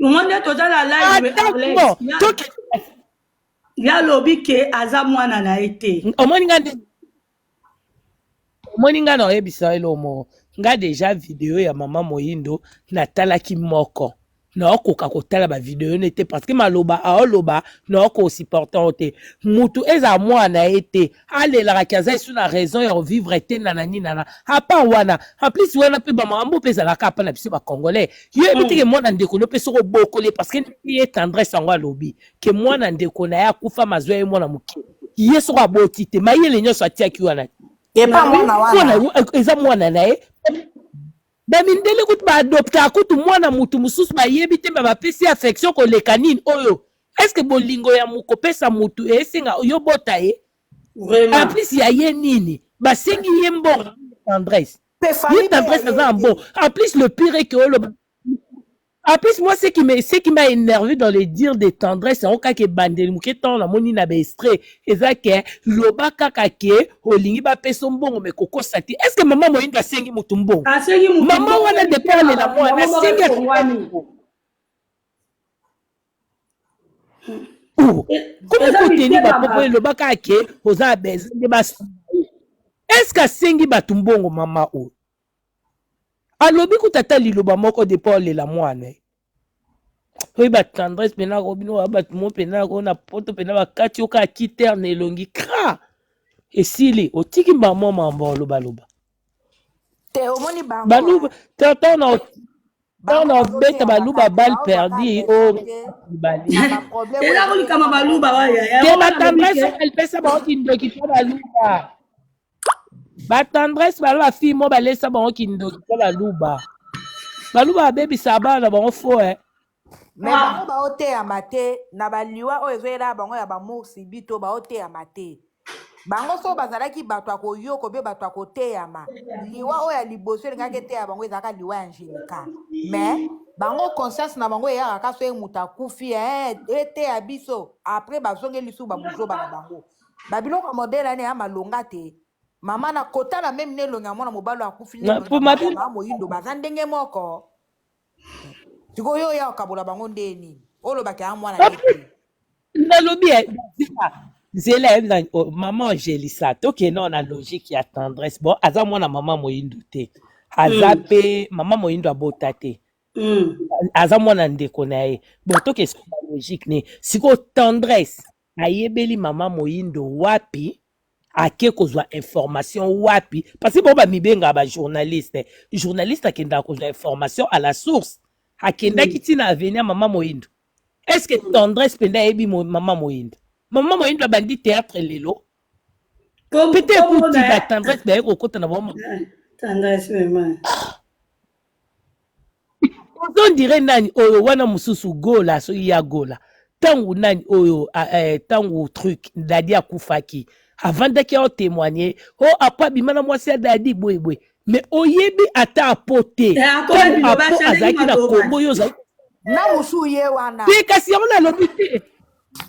Omoni nde toza na live
ata
Arlette.
bon toki
Ya lobi ke aza mwana na ye te.
Omoni nga nde omoni nga na oyebisa yo eloko moko nga deja video ya mama moyindo natalaki moko naokoka kotala bavideo ne te parce que maloba aoloba naokosupporte yango te mutu ezala mwana na ye te alelaka ki aza esu na raison ya kovivre te nana nini nana apart wana en plus wana mpe bamakambo mpe ezalaka apa na biso bacongolais yo yebi teke mwana ndeko no mpe soki obokoli parce que ye tendresse yango alobi ke mwana ndeko na ye akufa mazwa ye mwana moke ye soko aboti te mayele nyonso atiaki wana
epa mwana wana
eza mwana na ye bamindele kutu baadoptaka kutu mwana mutu mosusu bayebi te bapesi affection koleka nini oyo est-ce bolingo ya kopesa mutu esenga yo bota ye en plus ya ye nini basengi ye mbongo tendresse ye tendresse aza na mbongo en plus le pire est que oloba En plus, moi, ce qui m'a, ce qui m'a énervé dans les dires de tendresse, c'est kaka ebandeli moke ntango namoni na baextrait eza ke loba kaka ke olingi bapesa mbongo me kokosa te est ce que mama moyindo asengi motu mbongo mama wana depuis alela mwana asengi komi koteni bapopo eloba kaka ke oza na besoin nde basunga ye est ce que asengi bato mbongo mama oyo alobi kuta ata liloba moko depo alela mwana ye. Oyo ba tendresse pena ko bino ba bato mo pena ko na poto pena bakati yo kaka kiter na elongi kra esili otiki mbamo mambo oloba loba.
Te omoni bango
Baluba tata na
bango
na obeta
bazoteyama
baluba
kaka te
balle
baozwaka
perdue
leçon
o
te
mibale.
na baproblème oyo
Eza kolikama
ezoyelaka
baluba
bango.
waya.
Te
Yango
ba
wana nalobi
tendresse
ke
balipesa bango kindoki mpo baluba. Ba tendresse balo ba fille mo balesa bango kindoki mpo baluba. Baluba babebisaka bana na bango fo eh.
Me bango baoteyama te na baliwa oyo ezoyela bango ya bamour sibito baoteyama te. Bango so bazalaki bato ya koyoka obe bato ya koteyama liwa oyo ya liboso elingaki eteya bango ezalaka liwa ya Angelica. Mais bango conscience na bango eyaka kaka soki moto akufi eh, eteya biso après bazongeli lisusu babuzoba na bango. Babiloko ya modele wana ya malonga te. Mama na kotala meme na elongi ya mwana mobali oyo akufi na
Na
elongi
po
ya
mabe
mama moyindo baza ndenge moko. Sikoyo oyo okabola bango nde nini? Olobaki ya mwana ne te.
Nalobi eh, nzela nzela eh, na, oh, maman Angelisa tokende na logique ya tendresse bon aza mwana mama moyindo te aza pe mama moyindo abota te aza mwana ndeko na ye bon tokende sikoyo na logique ne sikoyo tendresse ayebeli mama moyindo wapi ake kozwa information wapi parce que bango bamibengaka ba journaliste journaliste akendaka kozwa information à la source akendaki ntina avenir mama moyindo. Est-ce que tendresse penda yebi mama moyindo? Mama moyindo abandi théâtre lelo. Peut-être kuti ba tendresse baye kokota na bango.
Tendresse vraiment.
On dirait nani oyo wana mususu gola soki ya gola. Tangu nani oyo tangu truc Dadi akufaki. Avandaki ao témoigner. Oh apa bima na mwasi ya Dadi boye boye. Mais oyebi ata apo te. Tangu apo azalaki na Congo yo ozalaki
na musu ye wana.
Te kasi yango nalobi te.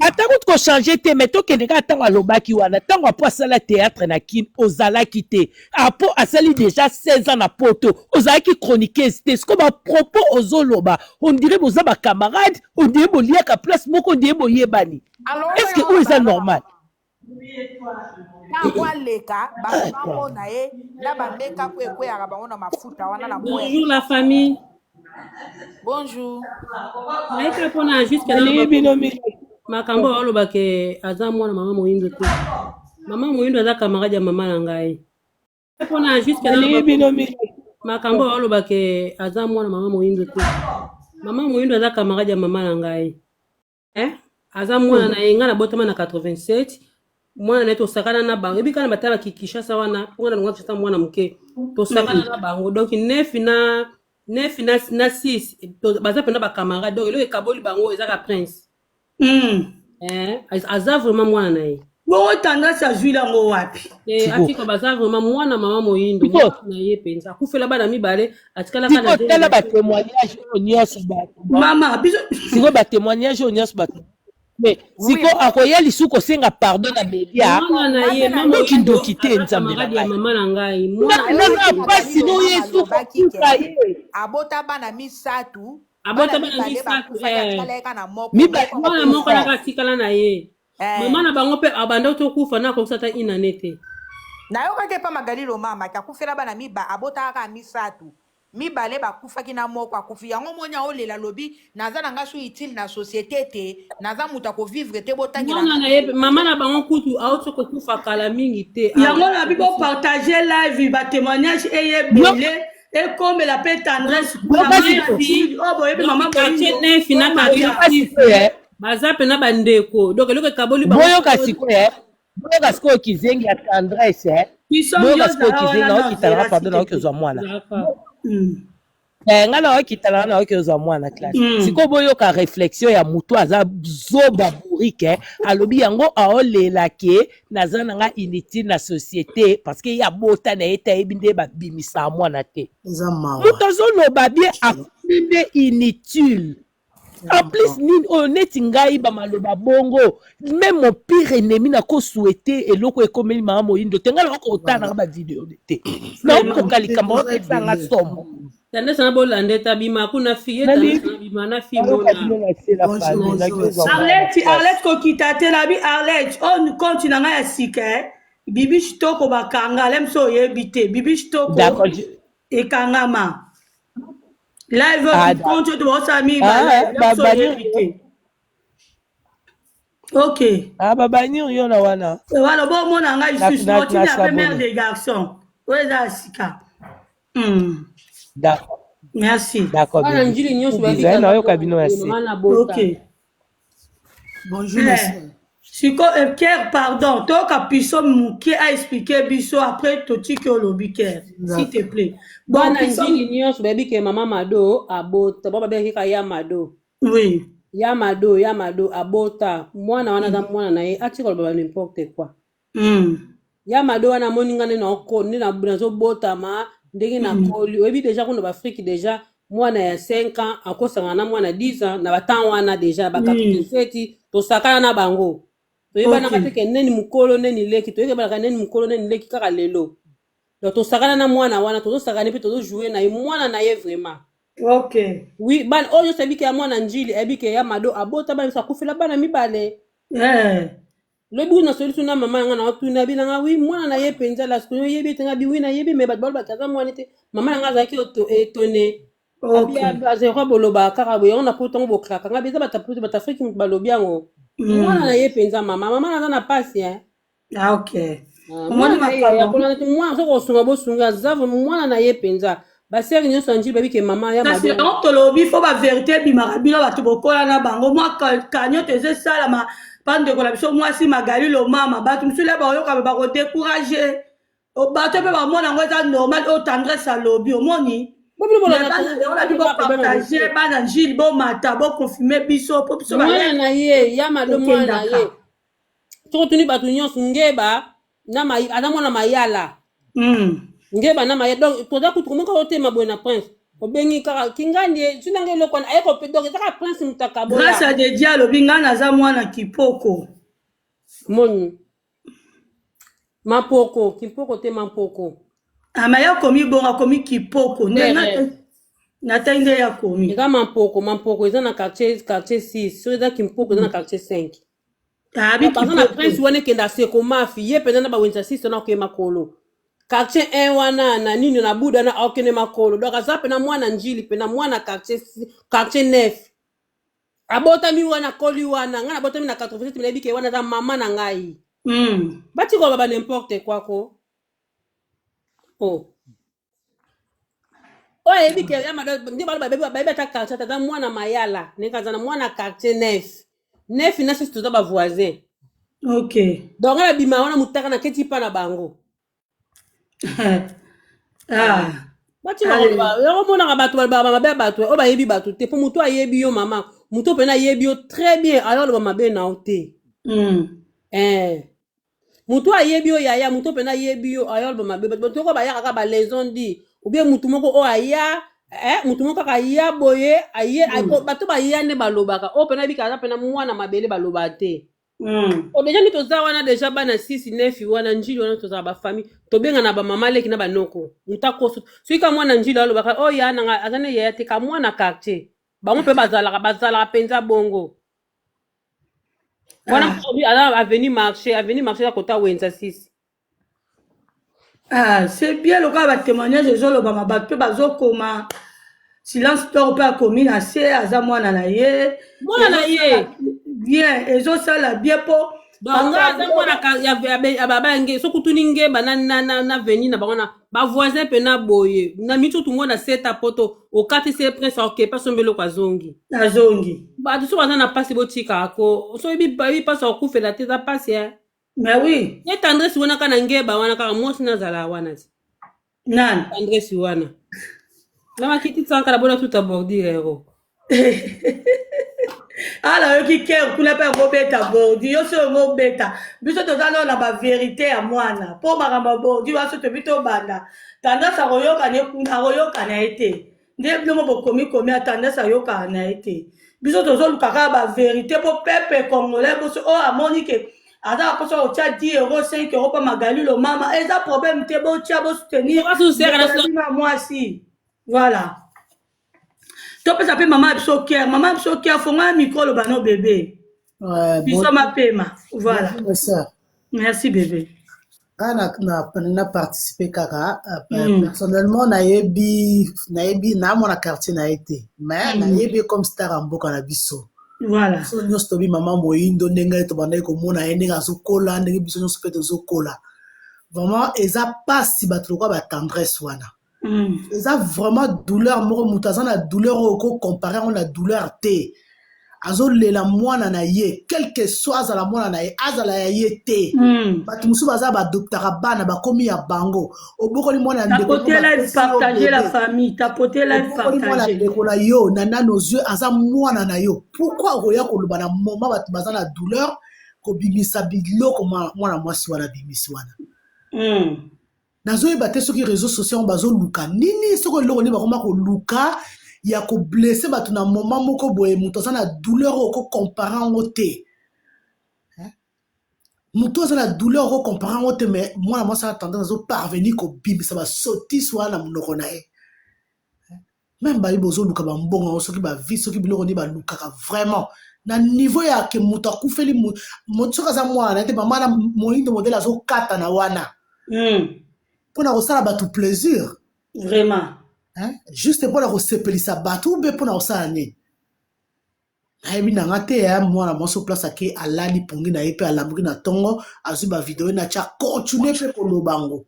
Ata kutu kochange te mais tokende kaka ntango alobaki wana ntango apo asala théâtre na Kin ozalaki te apo asali déjà 16 ans na poto ozalaki chroniqueuse te sikoyo ba propos ozoloba on dirait boza ba camarade on dirait boliaka place moko on dirait boyebani est ce que oyo eza normal?
Ntango aleka bato bamona ye na bameka po ekweyaka bango na mafuta wana na moya.
Bonjour la famille.
Bonjour.
Naika pona jusque là
Nalingi bino mingi.
makambo oyo ke aza mwana mama moyindo te. Mama moyindo aza camarade ya mama na ngai. Pona jusque là
Nalingi bino mingi.
makambo oyo ke aza mwana mama moyindo te. Mama moyindo aza camarade ya mama na ngai. Eh? Aza mwana na ye ngai nabotama na 87 mwana na ye tosakana na bango ebi kaka batala Kinshasa wana mpo ngai nalongwa Kinshasa mwana moke tosakana na bango donc 9 na 9 na 6 baza mpena bacamarade donc eloko ekaboli bango ezaka prince. Eh, aza vraiment mwana na ye.
Bongo tendresse azwili yango wapi?
Eh, atika baza vraiment mwana mama moyindo mwana na ye mpenza akufela bana mibale atikalaka na
Sikoyo tala ba témoignage oyo nyonso bato
mama biso
sikoyo ba témoignage oyo nyonso bato mais sikoyo akoya lisusu kosenga pardon na media
mwana na ye mama
ndoki
moyindo
ndoki te
aza
nzambe na
camarade ya
ngai
mama na ngai mwana
naza mpasi no yesu
alobaki
kokufa
ke
ye
abota bana misatu
abota
bana
bana
mibale
misatu
bakufaki
eh.
atikala ye kaka na moko
mibale
moko
mwana moko
akufa
naka atikala na ye mama
eh.
na bango mpe abanda tokufa na akokisa ata inane te.
Nayokaki epa Magali Lomama ke akufela bana miba abotaka kaka misatu mibale bakufaki na moko akufi yango moni aolela alobi naza na nga su utile na société te naza moto akovivre te botangela
mwana
nga
na ye mama na bango kutu auti kokufa kala mingi te
yango
awa
na bi bopartage live ba témoignage eye ebele ekomela mpe tendresse kuna
yoka
mama
sikoyo
Mathilde oyo boyebi
donc
mama
quartier
moyindo
nefi na
bomata
quartier
boyoka
6
sikoyo eh.
baza mpena bandeko donc eloko ekaboli bango
boyoka sikoyo eh. Boyoka sikoyo kizengi ya tendresse eh.
biso
Boyoka
yo
sikoyo
zala
kizengi
wana na
naokitala nga
zela
pardon
s'il te
naoki
plaît.
ozwa mwana
Zaka.
Nga naokitala nga naoki ozwa mwana classe sikoyo boyoka réflexion ya motu aza zoba bourrique alobi yango aolela ke naza na nga inutile na société parce que ye abota na ye te ayebi nde babimisaka mwana te
eza mawa
moto azoloba bien akomi nde inutile en plus nini oyo neti ngai bamaloba bongo même mon pire ennemi nakosouhaite eloko ekomeli mama moyindo te ngai nakoka kotala nanga bavideo te nakokoka likambo
eza
opesanga
ebele
somo
Tendresse na bolanda ete abima kuna fi ye
nalingi
tendresse na bima na fi
nayoka
mona
bino na se la
bonjour
famille
bonjour
naki ozwa mwana
Arlette,
classe
Arlette kokita te na bi Arlette oyo compte na ngai ya sika eh. Bibi Kitoko bakanga ale moso oyebi te Bibi Kitoko
d'accord
ekangama. Live
Ah,
oyo compte oyo tobakosala mingi
ah,
balive ya biso
babanir
oyebi te. Ok.
Ah, babanir yo na wana.
Wana bomona ngai
Na,
lisusu
na, na
otinda mpe mare
s'abonner.
de garçon oyo eza ya sika.
D'accord.
Merci.
D'accord,
Bana
bébé.
njili nyonso bayebi
Bisous,
kaka
nayoka bino ya se.
mama na bota.
Ok.
Bonjour, ma
Eh,
sœur.
siko Pierre, pardon, toyoka biso moke aexplike biso après totiki olobi Pierre, s'il te plaît. Bon,
Bana
biso
njili nyonso bayebi ke mama Mado abota, bao babengaki kaka ya Mado.
Oui.
Ya Mado, ya Mado abota. Mwana wana aza mwana na ye, atika koloba ba n'importe quoi. Ya Mado wana amoni nga nde naoko nde nazobotama ndenge nakoli. Oyebi deja kuna ba Afrique deja mwana ya 5 ans akosangana na mwana 10 ans na ba temps wana deja ba 87 tosakana na bango. Toyebanaka te ke neni mokolo neni leki, toyebanaka neni mokolo neni leki kaka lelo. Donc tosakana na mwana wana, tozosakana mpe tozojoue na ye, mwana na ye vraiment.
Ok.
Oui, bana oyo nyonso ayebi ke ya mwana njili, ayebi ke ya Mado abota bana miso akufela bana mibale. Lobi kuna solution na mama na nga na otuna bi na nga wi mwana na ye mpenza la sikoyo oyebi ete nga bi wi nayebi me bato balobaka aza mwana te. Mama na nga azalaki étonné.
Ok.
Abi azalaki boloba kaka boye yango na poto yango bokraka nga bi eza bato ya poto bato Afrique moto balobi yango. Mwana na ye mpenza mama, mama na aza na pasi hein.
Ah, ok.
Ah,
Omoni
mwana na ye
makambo.
ya kolanda te mwana soki osunga bosunga aza vraiment mwana na ye mpenza. Basere nyonso ya njili bayebi ke mama ya
Kasi
Mado.
yango tolobi fo baverité ebimaka bino bato bokola na bango mwa cagnotte eza esalama mpa ndeko na biso mwasi Magali Lomama bato mosusu le bakoyoka bakodécourage bato mpe bamona yango eza normal oyo Tendresse alobi omoni.
Bobino
Mais
bolanda
bana yango na bi
bobino kaka bana
bopartage
moke.
bana njili bomata boconfirme biso mpo biso
Mwana
balai
na ye ya Mado mwana na ye.
tokendaka.
Soki otuni bato nyonso ngeba na aza mwana mayala. Ngeba na mayala donc toza kutu komoka otema boye na prince. Obengi kaka kingandi ye tuna ngai eloko wana aye kope donc eza kaka prince moto akabola.
Grâce à Dieu alobi ngai naza mwana kipoko.
Moni mapoko kimpoko te mampoko.
Ama ye akomi bongo akomi kipoko nde
Frere.
natangi nde ye akomi.
Eza mampoko mampoko eza na quartier 6 soki eza kimpoko eza na quartier 5.
Abi
Baza na
kipoko.
prince wana ekende aseko mafi ye mpenza na bawenza 6 wana akokende makolo. Quartier 1 wana na nini na buda na akokende makolo. Donc aza pena mwana njili pena mwana quartier 9. Abotami wana koli wana ngai nabotami na 87 nayebi ke wana aza mama na ngai. Bati koloba ba n'importe quoi ko. Oh. Oyo ayebi ke ya Mado nde baloba bayebi ata quartier aza mwana mayala ndenge aza na mwana quartier 9. 9 na sisi toza ba voisin.
Ok.
Donc ngai nabima wana mutaka na keti pa na bango.
Ah.
Batika koloba yango omonaka bato balobaka mabe ya bato oyo bayebi bato te mpo moto ayebi yo mama moto mpena ayebi yo très bien ayo aloba mabe na yo te. Moto ayebi yo yaya moto mpena ayebi yo ayo aloba mabe bato bato bayaka kaka ba les dit ou bien motu moko oyo aya motu moko kaka aya boye aye bato baya nde balobaka oyo mpena ayebika aza mpena mwana mabele balobaka te. O deja nde toza wana deja bana 6 9 wana njili wana tozala bafamille tobengana bamama leki na banoko moto akoso soki ka mwana njili alobaka oyo ya nanga aza ne yaya te ka mwana quartier bango mpe bazalaka mpenza bongo wana aza avenue marché ya kota wenza 6.
Ah, c'est bien lokola batémoignage ezolobama bato mpe bazokoma silence toro mpe akomi na se aza mwana na ye.
Mwana na ye.
Bien ezosala bien mpo
Donc nga aza mwana ya baba nge soki otuni ngeba na veni na bango na bavoisin mpe na boye na miti otu ngo na seta poto okati se prince aokepa sombi eloko azongi.
Azongi.
Bato soki baza na mpasi botikaka ko so oyebi mpasi akufela te eza mpasi e.
Mais oui.
Ye Tendresse wana kaka na ngeba wana kaka mwasi nazala wana ti.
Nani?
Tendresse wana. Na makiti tsankala bona tuta bordure ero.
Ala oyoki kere kuna mpe yango obeta bordi yo so yango obeta biso toza nao na baverité ya mwana mpo makambo ya bordi wana so tobi tobanda Tendresse akoyoka ne kuna akoyoka na ye te nde bino mo bokomi komi ya Tendresse ayokaka na ye te biso tozoluka kaka baverité mpo peuple congolais boso oyo amoni ke aza na mposa kotia 10 euro 5 euro mpo Magali Lomama eza problème te botia bosoutenir bino ya mwasi. Voilà topesa mpe mama ya biso kere mama ya biso kere fonga ya micro oloba no bébé
Ouais,
biso
bon,
mapema. Voilà.
Bonjour, ma soeur.
Merci bébé.
Nga na, na, na participer kaka personnellement nayebi nayebi na mwana quartier na ye te mais nayebi ye comme star ya mboka na biso.
Voilà.
Biso nyonso toyebi mama Moyindo ndenge tobandaki komona ye ndenge azokola ndenge biso nyonso mpe tozokola. Vraiment eza pasi bato lokola ba tendresse wana. Eza vraiment douleur moko moto aza na douleur oyo oko comparer yango na douleur te. Azolela mwana na ye quelque soit azala mwana na ye azala ya ye te. Bato mosusu baza baadoptaka bana bakomi ya bango. Obokoli mwana ya ndeko
Tapoter live, partager la famille. Tapoter live,
obokoli mwana
partager.
ndeko na yo na nano ozwi aza mwana na yo. Pourquoi okoya koloba na moment bato baza na douleur kobimisa biloko mwana mwasi wana abimisi wana? Nazoyeba te soki réseau social yango bazoluka nini, soki eloko nini bakoma koluka ya koblesse bato na moment moko boye. Moto aza na douleur oyo okocompare yango te. Moto aza na douleur okocompare yango te, mais mwana mwasi ana tendance azoparvenir kobimisa basotise wana na monoko na ye. Même bayi bozoluka bambongo yango soki bavi soki biloko nini balukaka vraiment na niveau ya ke moto akufeli soki aza mwana na ye te, mama na Moyindo modele azokata na wana mpona kosala bato plaisir.
Vraiment.
Hein? Juste mpona kosepelisa bato ube mpona kosala nini nayebi nanga te. Ya mwana mwasi place ake alali pongi na ye mpe alamuki na ntongo azwi bavideo na tia continue mpe koloba yango.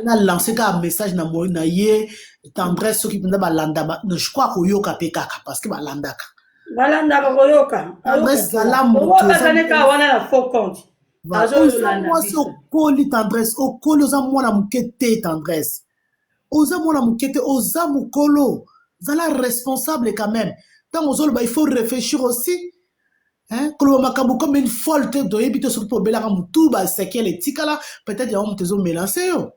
Na lance kaka message na moi na ye tendresse, soki mpenza balanda, je crois koyoka mpe kaka parce que balandaka.
Balandaka koyoka.
Tendresse, zala moto.
Bazali kaka wana na faux compte.
Oza mwasi okoli, tendresse, okoli, oza mwana moke te. Tendresse, oza mwana moke te, oza mokolo, zala responsable quand même. Ntango ozoloba, il faut réfléchir aussi, hein? Koloba makambo comme une folle te. Toyebi te soki mpo obelaka motu basekele etikala, peut-être yango moto ezomélange yo.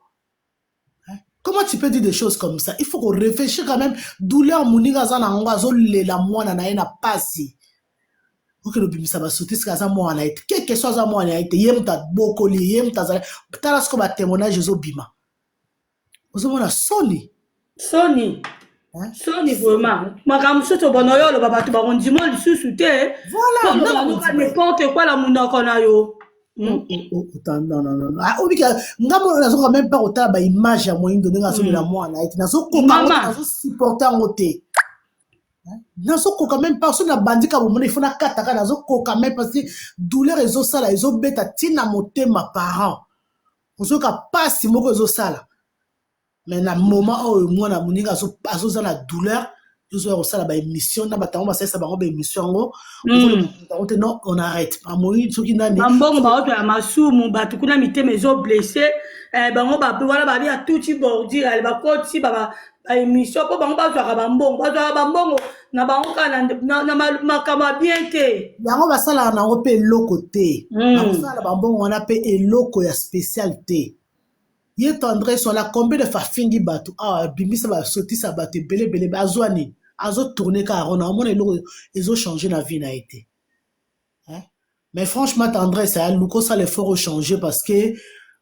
Comment tu peux dire des choses comme ça? Il faut qu'on réfléchisse quand même. Douleur moninga aza na yango, azolela mwana na ye na pasi, okende obimisa basotisi aza mwana na ye te. Quelque soit aza mwana na ye te, ye moto abokoli ye, moto azali. Tala siko batémoignage ezobima, ozomona soni.
Soni, soni vraiment. Makambo mosusu obona oyo oloba, bato bakondima lisusu te.
Voilà.
N'importe quoi na monoko na yo.
Obika nga mona nazokoka même pas kotala baimage ya Moyindo ndenge azolela mwana ye te. Nazokoka, nazosupporte yango te, nazokoka même pas. Soki nabandika bomona, il faut nakataka. Nazokoka même parce que douleur ezosala, ezobeta ntina motema. Parent ozoyoka pasi moko ezosala, mais na moment oyo mwana moninga azoza na douleur, ozoya kosala baémission na bato yango, basalisa bango baémission yango yango te. Non, on arrête. Bamoyi soki nani.
Bambongo baoto ya masumu, bato kuna mitema ezoblesse bango wana, babi atuti bordure ale bakoti baémission mpo bango bazwaka bambongo, bazwaka bambongo na bango kaka na makambo ya bien te.
Yango basalaka nango mpe eloko te. Bakosala bambongo wana mpe eloko ya spécial te. Ye tendresse wana, combien de fois afingi bato awa, abimisa basotisa bato ebele ebele, azwa nini? Azotourne kaka rona, omona eloko ezochange na vie na ye te. Mais franchement, tendresse, aluka osala effort ochanger, parce que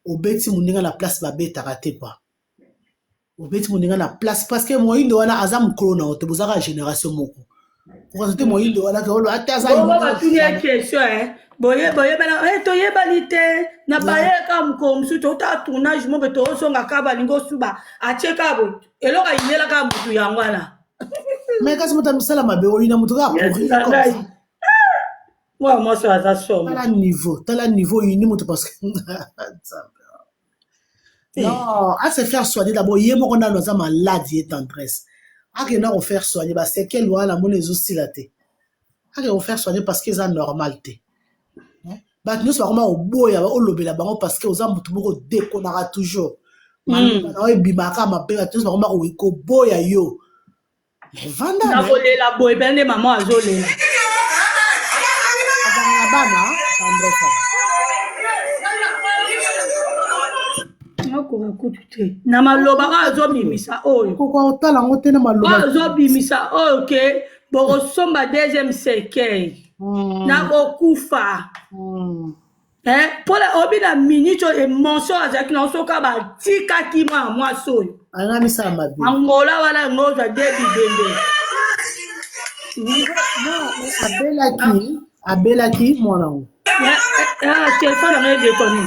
obeti moninga na place babetaka te quoi. Obeti moninga na place parce que Moyindo wana aza mokolo na yo te, bozaka génération moko. Okoza te Moyindo wana ke olo ate aza.
Batuni ye question, boyebana, toyebani te na bayeka. Mokolo mosusu tota tournage mo be tozonga kaka, balingi osuba atie kaka boye, eloko ayinelaka motu yango wana.
Mais kasi moto amisala mabe, oyina moto kaka pour rien comme ça.
Mwana mwasi oyo aza somo.
Tala niveau, tala niveau, oyini moto parce que non, à se faire soigner d'abord. Ye moko nano aza malade, ye tendresse akenda kofaire soigner basekele wana, mona ezosila te. Akende kofaire soigner parce que eza normal te. Bato nyonso bakoma koboya olobela bango parce que oza motu moko dekonaka toujours, maloba na oyo ebimaka mabe. Bato nyonso bakoma koboya yo, mais vanda.
Nakolela boye mpe nde mama azolela.
Azala na bana, tendresse.
Nakoka kutu te na maloba oyo azobimisa oyo.
Koka otala yango te na maloba.
Oyo azobimisa oyo ke bokosomba deuxième cercueil, nakokufa mpona obi na minute oyo émotion azalaki nango soki batikaki mwana mwasi oyo.
Anga misala mabe.
Angola wana yango ozwa de bibembe.
Abelaki, abelaki mwana ngo.
Ah, telefone na ngai edekoni.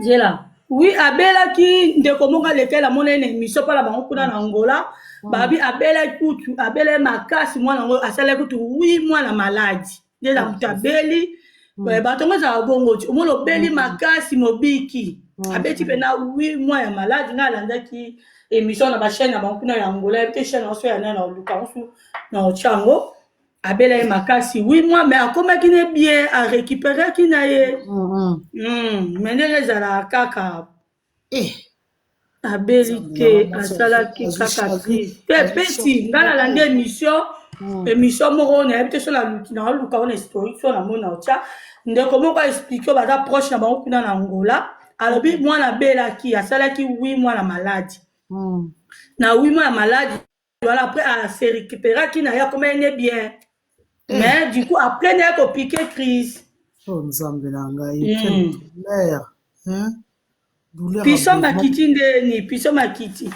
Zela. Oui, abelaki ndeko moko alekeli amona ye na émission mpo na bango kuna na Angola. Babi abelaki kutu, abelaki makasi mwana yango asalaki kutu wi mwana maladi. Nde na moto abeli. Bato yango ezalaka bongo ti. Omona obeli makasi mobiki. Abeti mpe na wi mwa ya maladi. Ngai alandaki émission na bachaîne na bango kuna ya Angola. Yebi te chaîne yango so ya nani na oluka yango su na otya yango. Abela ye makasi 8 mois, mais akomaki ne bien, arécupéraki na ye. Mais ndenge ezalaka kaka abeli te, asalaki kaka crise te. Peti ngai nalandi émission moko, nayebi te so naluki, naoluka wana historique so namoni na otya ndeko moko aexpliquer oyo baza proche na bango kuna na Angola. Alobi mwana abelaki, asalaki 8 mois na maladi. Na 8 mois ya maladi voilà, après ase récupéraki na ye, akomaki ne bien, mais du coup après naye kopiquer crise.
Oh Nzambe na ngai, quelle douleur, hein? Douleur.
Piso makiti ndeni piso makiti.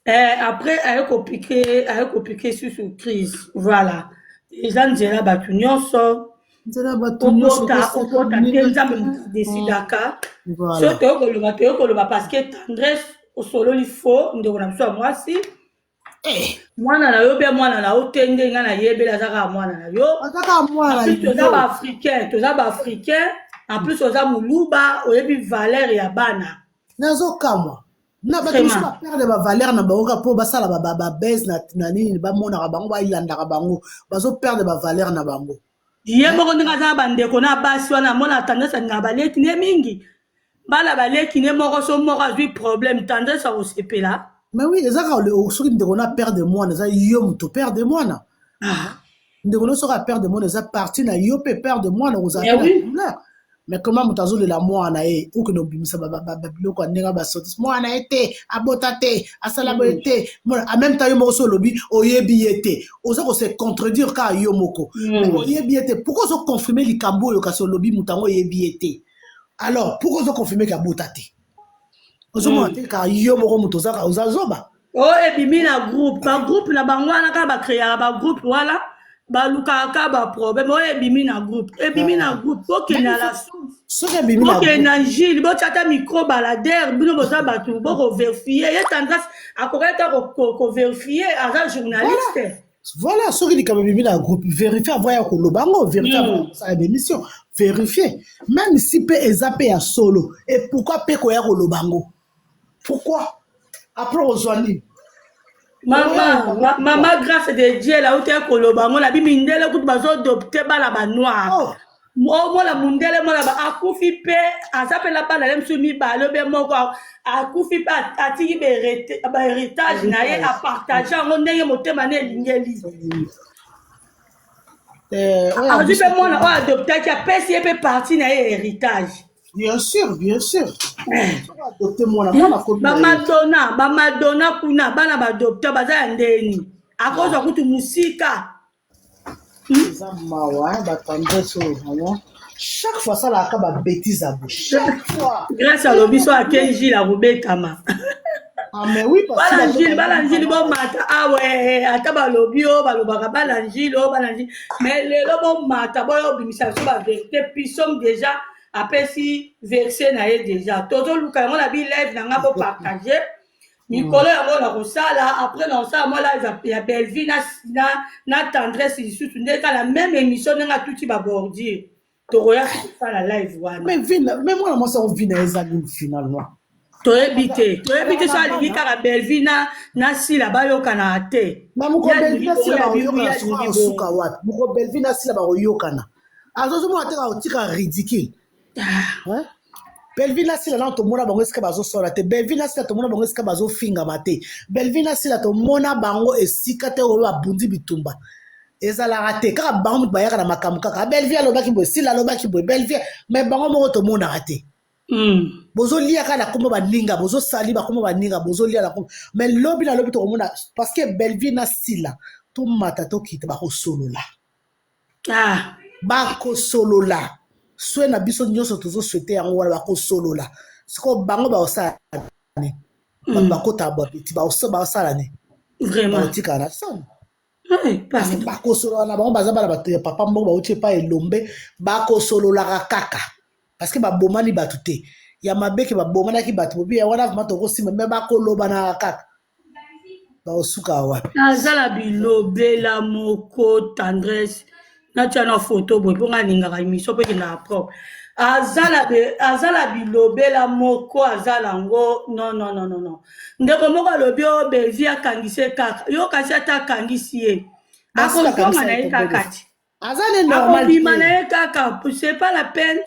Après aye kopiquer susu crise. Voilà, eza nzela bato nyonso.
Nzela bato nyonso.
Okota okota te, Nzambe moto adesidaka. So toyei koloba parce que Tendresse osololi faux. Ndeko na biso ya mwasi, mwana na yo mpe mwana na yo te, nde ngai nayebeli, aza kaka mwana na yo.
Aza kaka mwana.
En plus toza baafricain, toza baafricain. En plus oza moluba, oyebi valeur ya bana.
Nazokamwa na bato mosusu baperdre bavaleur na bango kaka mpo basala babese na nini, bamonaka bango, balandaka bango, bazoperdre bavaleur na bango.
Ye moko ndenge aza na bandeko na basi wana, amona Tendresse alingaka baleki ne mingi. Bana baleki ne moko, so moko azwi problème, Tendresse akosepela.
Mais oui, eza kaka soki ndeko na perdre mwana, eza yo moto perdre mwana. Ndeko no soki aperdre mwana, eza parti na yo mpe perdre mwana, kozala mpe na douleur. Mais comment moto azolela mwana ye, okende obimisa babiloko ya ndenge basotis mwana ye te, abota te, asala boye te? En même temps yo moko so olobi oyebi ye te, oza kose contredire kaka yo moko. Oyebi ye te, pourquoi ozoconfirme likambo oyo? Kasi olobi moto yango oyebi ye te, alors pourquoi ozoconfirme ke abota te? Ozomona te kaka yo moko moto oza zoba.
Oyo ebimi na groupe, bagroupe na bango wana kaka bacréaka bagroupe wana, balukaka kaka baproblème. Oyo ebimi na groupe, ebimi na groupe, bokende na la source.
Soki ebimi na
Bokende na Njili, botya ata micro baladeur. Bino boza bato, bokovérifier ye. Tendresse akoki ata kovérifier, aza journaliste.
Voilà, soki likambo ebimi na groupe, vérifie avant ya koloba yango, vérifie avant ya kosala bémission, vérifie. Même si mpe eza mpe ya solo, et pourquoi mpe koya koloba yango? Pourquoi? Après ozwa nini?
Mama Grâce de Dieu la uti koloba yango na bimindele kutu bazoadopter bana banoir. Omona mundele, mwana akufi mpe aza mpe na bana ye mosusu mibale obe moko, akufi mpe atiki bahéritage na ye, apartager yango ndenge motema na elingeli. Azwi mpe mwana oyo adoptaki, apesi ye mpe partie na ye héritage.
Bien sûr, bien sûr. Soki adopte mwana, mwana akomi na ye.
Bamadonna, bamadonna kuna, bana baadopta baza ya ndeni, akozwa kutu mosika.
Eza mawa, batendresse oyo vraiment, chaque fois asalaka babêtise ya bo chaque fois.
Grâce alobi so ake Njili akobetama.
Ah mais oui,
parce Bana Njili, bana Njili bomata awa. Ata balobi oyo balobaka bana Njili oyo, bana Njili, mais lelo bomata, boyo obimisa biso bavérité. Pisome déjà apesi verse na ye déjà, tozoluka yango na bilive na nga, bopartager mikolo yango na kosala. Après na kosala mwa live ya Bellevie na Tendresse lisusu, nde kala même émission ndenge atuti babordure, tokoya kosala live wana.
Mais vina, mais mwana mwasi yango, vina eza nini finalement?
Toyebi te, toyebi te. So alingi kaka Bellevie na Sila bayokana te.
Na moko Bellevie na Sila bakoyokana, soki suka wapi? Moko Bellevie na Sila bakoyokana, azozomona te kotika ridicule. Bellevie na Sila nano tomona bango esika bazosola te. Bellevie na Sila tomona bango esika bazofingama te. Bellevie na Sila tomona bango esika te oyo babundi bitumba ezalaka te. Kaka bango moto bayaka na makambo, kaka Bellevie alobaki boye, Sila alobaki boye, Bellevie, mais bango moko tomonaka te. Bozolia kaka na kombo baninga, bozosali bakombo baninga, bozolia na kombo. Mais lobi na lobi tokomona, parce que Bellevie na Sila, tomata tokita, bakosolola. Bakosolola swe na biso nyonso, tozosouhaiter yango wana. Bakosolola sikoyo, bango bakosala nini? Bato bakotaka bapeti, bakosala nini? Bakotikala na soni.
Hey,
Parce que
pardon.
bakosolola na bango, baza bana bato ya papa moko, bauti epai elombe, bakosololaka kaka parce que babomani bato te ya mabe ke babomanaki bato bobi ya wana vraiment tokosimba, me bakolobanaka kaka, bakosuka wapi?
Nazala bilobela moko tendresse, natia na foto boye mpo nga alingaka émission mpo ekendaka propre. Azala azala bilobela moko, aza nango. Non, non, non, non, non. Ndeko moko alobi oyo Belvi akangisi ye kaka yo, kasi ata akangisi ye,
Basi
akozonga
bakangisa
na
ye
ye kaka
tendresse
ti
aza ne normal
akobima na
te.
ye kaka, c'est pas la peine.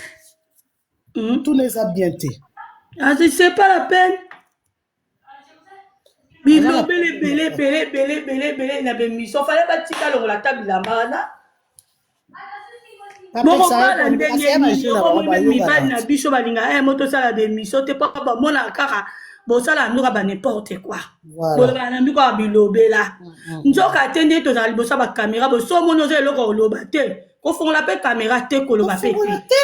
Tuna eza bien te.
Ah, c'est pas la peine.
Aza na
Bilobela ebele ebele ebele ebele ebele na bemission, fale batika longola ata bilamba wana.
Bapekisa ye
Bokobala
poni kasi
ndenge
ya
nini?
bajeune na bango
Okomoni meme mibali
bayokana
na biso balinga mo tosala bemission te, mpo bamonaka kaka bosala ndoka ba n'importe quoi.
Voilà.
Bolobaka na mbiko ya bilobela, nzoka te nde tozala liboso ya bakamera. Boso omoni oza eloko koloba te, kofongola mpe kamera te, koloba mpe
Kofongola
te.
te,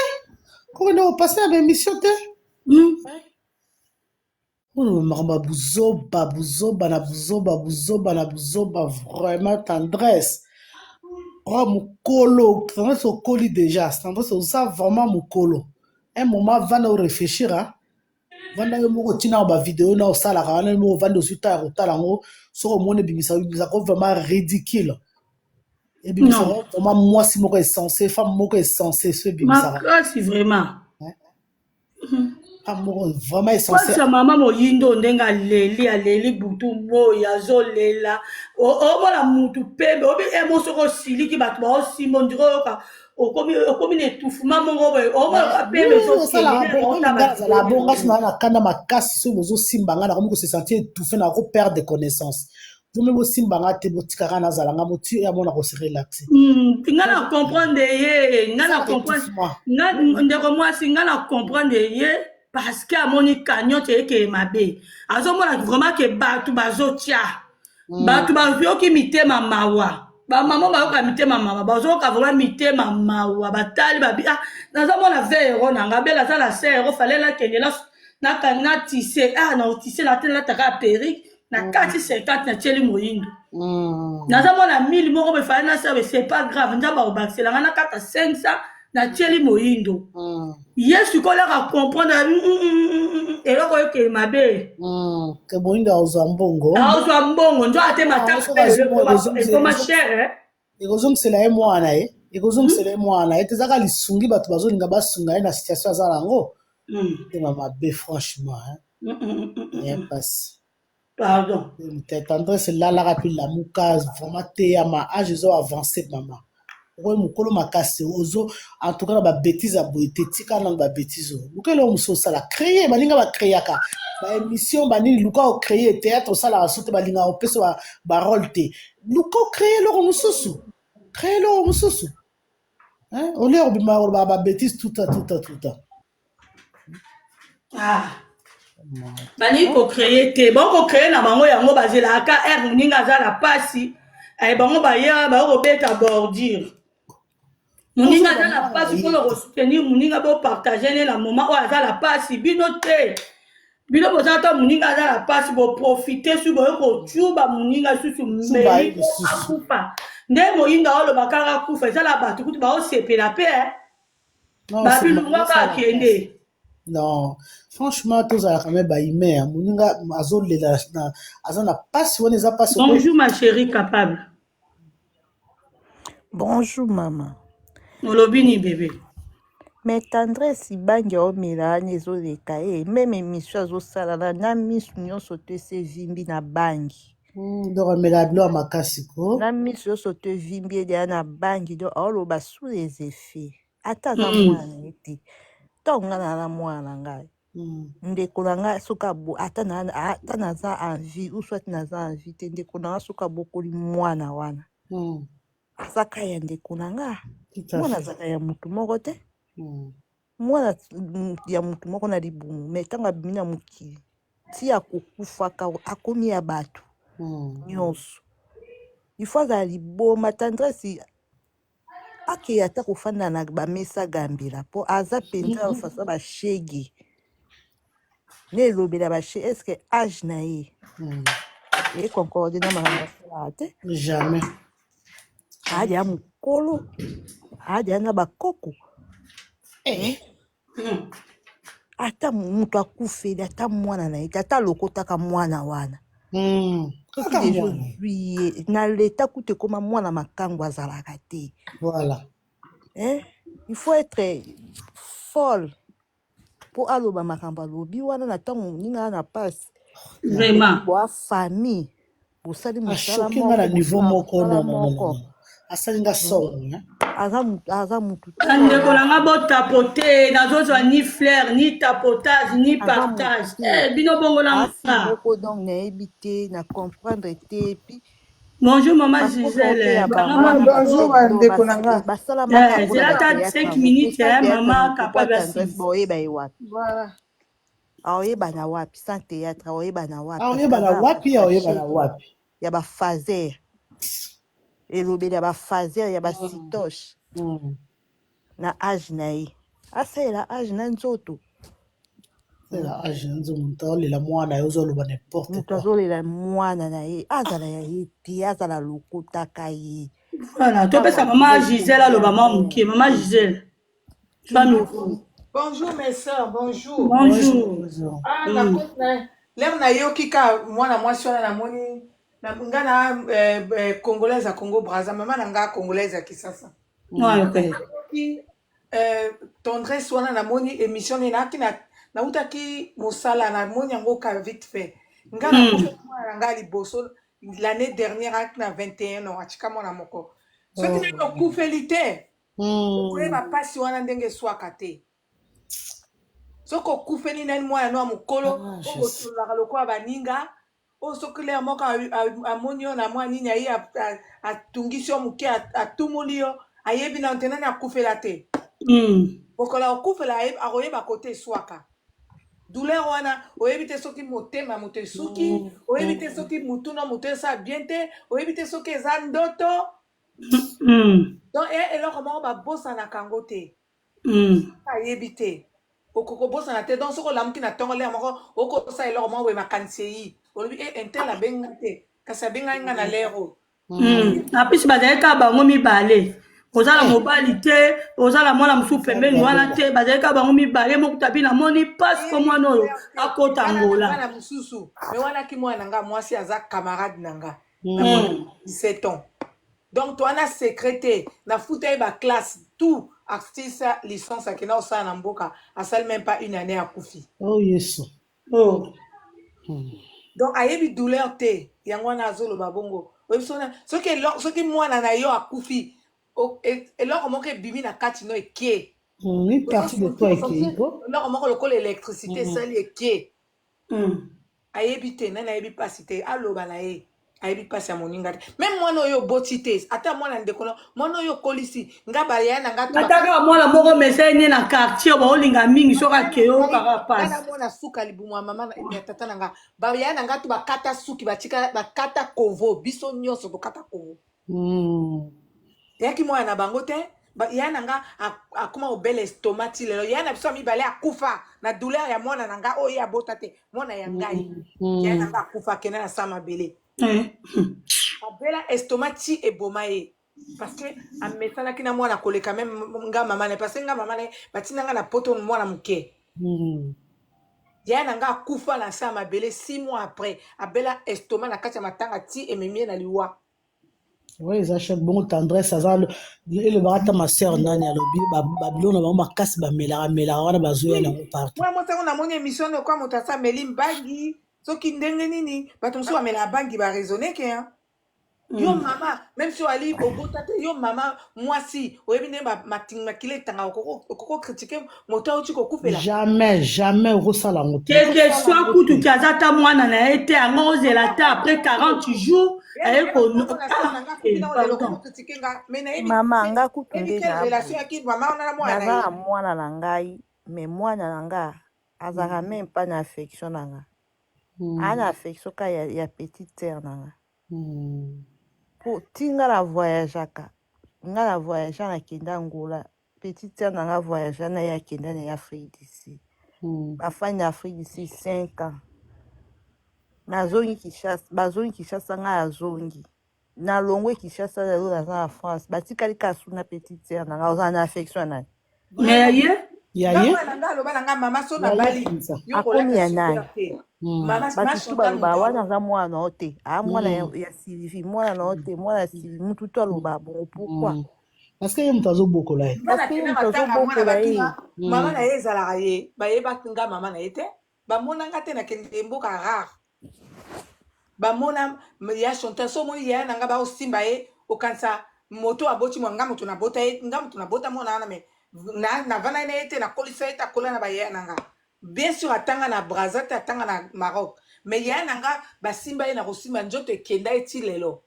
kokende kopase na baémission te. Oyo makambo ya buzoba, buzoba na buzoba, buzoba na buzoba. Vraiment, tendresse oyo mokolo, tendresse okoli déjà, tendresse oza vraiment mokolo. Un moment vanda oréfléchir, ah. Vanda yo moko, ntina bavideo na osalaka wana, yo moko ovandi, ozwi ta ya kotala yango. Soki omoni ebimisa, ebimisaka vraiment ridicule, ebimisaka
Non.
vraiment mwasi moko insensé, femme moko insensé so ebimisaka.
Makasi vraiment.
Femme moko vraiment insensé.
Mpasi ya mama moyindo, ndenge aleli, aleli butu moi, azolela. Omona mutu pembe obi emo, soki osiliki bato baosimba ondire oyoka okomi na etufuma moko boye, omona pembe
Osalaka
ezokende.
bongo nga nazala bongo, ngasi naa na kanda makasi, soki bozosimba nga nakomi kose sentir étouffé, na ko perdre connaissance. Vomi bosimba nga te, botikaka nazala nga moti ya mona kose relaxe.
Nga na comprendre ye, nga na
Esalaka
comprendre.
étouffement.
Nga ndeko mwasi, nga na comprendre ye parce que amoni cagnotte ekeye mabe, azomona vraiment ke bato bazotia, bato bayoki mitema mawa, bamama bayoka mitema mawa, bazoyoka vraiment mitema mawa. Batali babi: "Ah, nazomona 20 euro na nga, bela aza na 5 euro, fale nakende na tisse, ah, na otisse na te, nalataka ya perruque na kati 50, natieli moyindo. Nazomona 1000 moko boye, fale nasala, c'est pas grave, Nzambe akobakisela nga, nakata 500, natieli moyindo." Ye sikoyo alaka comprendre eloko oyo ekeye mabe.
Ke moyindo azwa mbongo.
Azwa mbongo, nzo ate matanga
Soki
mpe
azwi
lelo
mbongo,
ekoma cher, eh.
Ekozongisela ye mwana ye, ekozongisela ye mwana ye te. Ezaka lisungi, bato bazolinga basunga ye na situation aza nango. Motema mabe franchement, hein. Ya mpasi.
Pardon.
Tendresse, elalaka mpe lamuka vraiment, teyama, age ezo avance mama, okoyi mokolo makasi, ozo en tout cas na babêtise ya boye te. Tika nano babêtise oyo, luka eloko mosusu osala, créer. Baninga bacréaka baémission banini, luka ocréer théâtre, osalaka so te, balingaka kopesa barole te. Luka ocréer eloko mosusu, créer eloko mosusu, hein? Au lieu obima olobaka babêtise tuta tuta tuta.
Ah. Balingi kocréer te, bakocréer na bango yango, bazelaka ere moninga aza na pasi, bango baya bakobeta bordure. Moninga aza na pasi, mpona kosoutenir moninga, bopartage ne na moment oyo aza na pasi. Bino te, bino boza ata moninga aza na pasi, boprofite su boye kocuba moninga susu,
Cuba ye
mbeli
lisusu.
Akufa nde moyinga oloba kaka akufa, eza na bato kutu baosepela mpe, eh.
Non, c'est
Babilungwaka
esala
akende.
Non, franchement, tozalaka me bahumain. Moninga azolela aza na pasi wana, eza pasi.
Bonjour ma chérie capable.
Bonjour maman.
Olobi ni bébé?
Mais tendresse, bangi aomela wana ezoleka ye, même émission azosala na misu nyonso to esi evimbi na bangi.
Donc amela bilo ya makasi ko.
Na misu nyonso to evimbi edeya na bangi, donc aoloba sous les effets. Ata aza mwana na ye te, ntango ngai na na mwana na ngai, ndeko na ngai soki ata naza en vie ou soit naza en vie te, ndeko na ngai soki abokoli mwana wana, azaka ya ndeko na nga.
Tout à
Mwana
fait.
azaka ya motu moko te. Mwana ya motu moko na libumu, mais ntango abimi na mokili ti akokufaka, akomi ya bato nyonso. Il faut azala liboma. Tendresse akei ata kofanda na bamesa gambela, mpo aza mpenza façon bashege ne elobela bashe. Est ce que age na ye econcorde na makambo asalaka te?
Jamais.
Aja mokolo, aja na bakoko.
Eh.
Ata moto akufeli, ata mwana na ye te, ata alokotaka mwana wana. Soki
Kaka
deja
mwana.
ozwi ye na leta kutu ekoma mwana makangu azalaka te.
Voilà.
Eh? Il faut être folle mpo aloba makambo alobi wana na ntango moninga aza na pasi.
Vraiment.
Boa famille bosali mosala
Achoqué nga na
moko,
niveau
bosala
moko
mosala
non non non
moko.
non. Asali nga soni hein.
Aza mutu te
Bandeko na nga botapote, nazozwa ni flair, ni tapotage, ni
aza
partage.
mutu
Eh, bino bongo na
afi
nga.
moko donc nayebi te na comprendre te puis
Bonjour maman
bakoko mpe
Gisèle,
ya
kanga
bango
mwa
wana
micro.
Bonjour bandeko na nga.
basalamaka
Eh,
mpona
zela ata
bathéâtre
5
yango
minutes,
po sans
eh,
théâtre
mama
moto po
capable
tendresse
assise.
baoyeba ye wapi
Voilà.
aoyeba na wapi sans théâtre aoyeba na wapi parce que
Aoyeba na
aza na
wapi, aoyeba na
bafache
wapi.
ya bafaser elobeli ya bafaser ya basitoche na age na ye asalela age na nzoto.
C'est la âge nzo moto aolela mwana ye ozoloba n'importe
Moto
quoi.
azolela mwana na ye azala ya ye te azala lokotaka ye
Voilà,
ntango
topesa mama Gisèle aloba mwa
akobeli
moke. Mama Gisèle, zwa
kindoki.
micro.
Bonjour mes sœurs, bonjour.
Bonjour,
Bonjour.
bonjour.
Ah, na na lere nayoki ka mwana mwasi wana namoni na, nga na congolaise ya Congo Brazza, mama na nga congolaise ya Kisasa.
Ouais, ok.
Nayoki tendresse wana namoni émission ne naaki na nautaki mosala namoni yango ka vite fait. Nga nakufeli mwana na nga liboso l'année dernière aki na 21 ans atika mwana moko. Soki nani okufeli te, okoyeba mpasi wana ndenge eswaka te. Soki okufeli nani mwana no ya mokolo
Ah,
oyo
je sais.
bosololaka lokola baninga oyo soki lere moko amoni yo na mwa nini aye atungisi yo moke atumoli yo ayebi nano te nani akufela te. Mokolo akufela akoyeba kote eswaka douleur wana oyebi te soki motema moto esuki oyebi te soki mutu na moto esala bien te oyebi te soki eza ndoto donc eloko moko babosanaka yango te. Ayebi te okoki kobosana te donc soki olamuki na ntongo lere moko okosala eloko moko boye makanisi eyi olobi e intel abenga te kasi abengaki nga na lere oyo.
Apesi bazali kaka bango mibale, oza na mobali te, oza na mwana mosusu pembeni wana te, bazali kaka bango mibale mokuta bi namoni mpasi po mwana oyo akota
Nga na
Angola.
bana mosusu me wanaki mwana na nga mwasi aza camarade na nga na mwana 17 ans donc towana secret te nafuta ye baclasse tout artiste licence akenda kosala na mboka asali même pas une année akufi.
Oh Yesu.
Oh.
Donc ayebi douleur te yango wana azoloba bongo oyebi soki soki mwana na yo akufi eloko moko ebimi na kati no eke
Une partie de toi ekei ko.
Eloko moko lokola électricité esali eke ayebi te nani ayebi mpasi te aloba na ye ayebi mpasi ya moninga te meme mwana oyo oboti te ata mwana ndeko na mwana oyo okolisi nga baya na nga
Ata kaka mwana moko mesa ye na quartier baolinga mingi soki akei oyokaka
nga na
mpasi.
mwana suka libumu ya mama ya tata na nga baya na nga to bakata suki batika bakata kovo biso nyonso tokata kovo eyaki mwana na bango te ya na nga akoma kobela estomac ti lelo ya na biso ya mibale akufa na douleur ya mwana na nga oyo ye abota te mwana ya ngai ya na nga akufa akenda na sa mabele abela estomac ti eboma ye parce que amesanaki na mwana koleka meme nga mama na ye parce que nga mama na ye batinda nga na poto mwana moke ya na nga akufa na sa mabele 6 mois après abela estomac na kati ya matanga ti ememi ye na liwa.
Oui, eza choc bongo tendresse aza elobaka ata ma sœur nani alobi babiloko na bango makasi bamelaka melaka wana bazoya nango partout.
Mwana mwasi yango namoni émission oyo kwa moto asa ameli mbangi soki ndenge nini bato mosusu bamelaka bangi baraisonne ke hein. Yo mama même si oali obota te yo mama mwasi oyebi ndenge makila etangaka okoko kritike moto auti kokufela.
Jamais, jamais okosala yango te.
Quelque soit kutu ki aza ata mwana na ye te yango ozela ata après 40 jours aye ko ah, pardon.
Mama nga kutu nde
quelle
na
relation
boye
yaki mama wana na mwana na
naza
ye
na mwana na ngai me mwana na nga azalaka même pas na affection na nga aa na affection ka ya petite sœur na nga po ti nga na voyageaka nga na voyagea nakenda Angola petite sœur na nga voyagea na ye akenda na ye Afrique du Sud bafandi na Afrique du Sud 5 ans nazongi Kinshasa bazongi Kinshasa ngai azongi. Nalongwe Kinshasa lelo naza na France batikali kaka su na petite sœur na nga ozala na affection ya nani?
Mais ya ye?
Ya
Nga
ye?
mwana na nga aloba na nga mama so
Ya
na
ye
bali
mpenza.
yo
Akomi
kolata
ya nani?
super te. Mama ma
Bato tu
Chantal
balobaka
moto
wana aza mwana na yo te aa mwana ya Sylvie mwana na yo te mwana ya Sylvie mutu tu alobaka bongo pourquoi?
Parce que ye moto azobokola ye.
Nga
Parce que ye
nakenda
moto
matanga mwana
azobokola ye.
batuna mama na ye ezalaka ye bayeba nga mama na ye te bamona nga te nakende mboka rare bamona ya Chantal so omoni yaya na nga baosimba ye okanisa moto aboti mwa nga moto nabota ye nga moto nabota mwana wana me navanda na ye te nakolisa ye te akola na bayaya na nga bien sûr atanga na Braza te atanga na Maroc mais yaya na nga basimba ye na kosimba nzoto ekenda ye ti lelo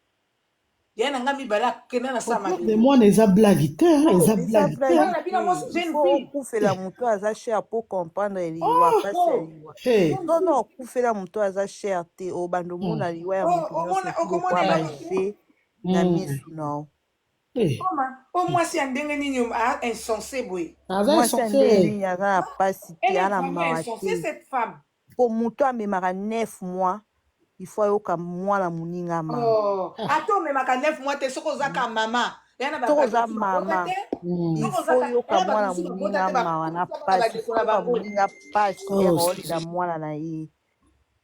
yaya na nga mibale akenda na sa
Retour de
mabele
mwana eza blague te, hein, eza
Eza
blague te.
blague
mwana na bino
te
mwasi
il
jeune
faut
fille
okufela moto aza cher po comprendre liwa
Oh,
pasi ya
oh
liwa.
hey.
Non non okufela moto aza cher te obanda omona liwa ya
oh
moto nyonso
omona
ti
okomona
lokola
eloko te
baje na misu na yo.
Hey.
Oma o mwasi ya ndenge nini a insensé boye
Aza
Mwasi ya ndenge
insensé.
nini aza na pasi te
elle est
aza na
vraiment
mawa
insensée
te
cette femme.
po moto amemaka 9 mois il faut ayoka mwana moninga mawa.
Oh, ata omemaka 9 mois te soki ozaka mama ya na
Soki
bato
oza
mosusu babota
mama
te
il
soki
faut
ozaka
yoka
ya na bato
mwana
mosusu babota
moninga
te
mawa na
bakufa
pasi
bandeko
faut
na
yoka
bango
moninga pasi
Oh,
ere olela mwana na ye.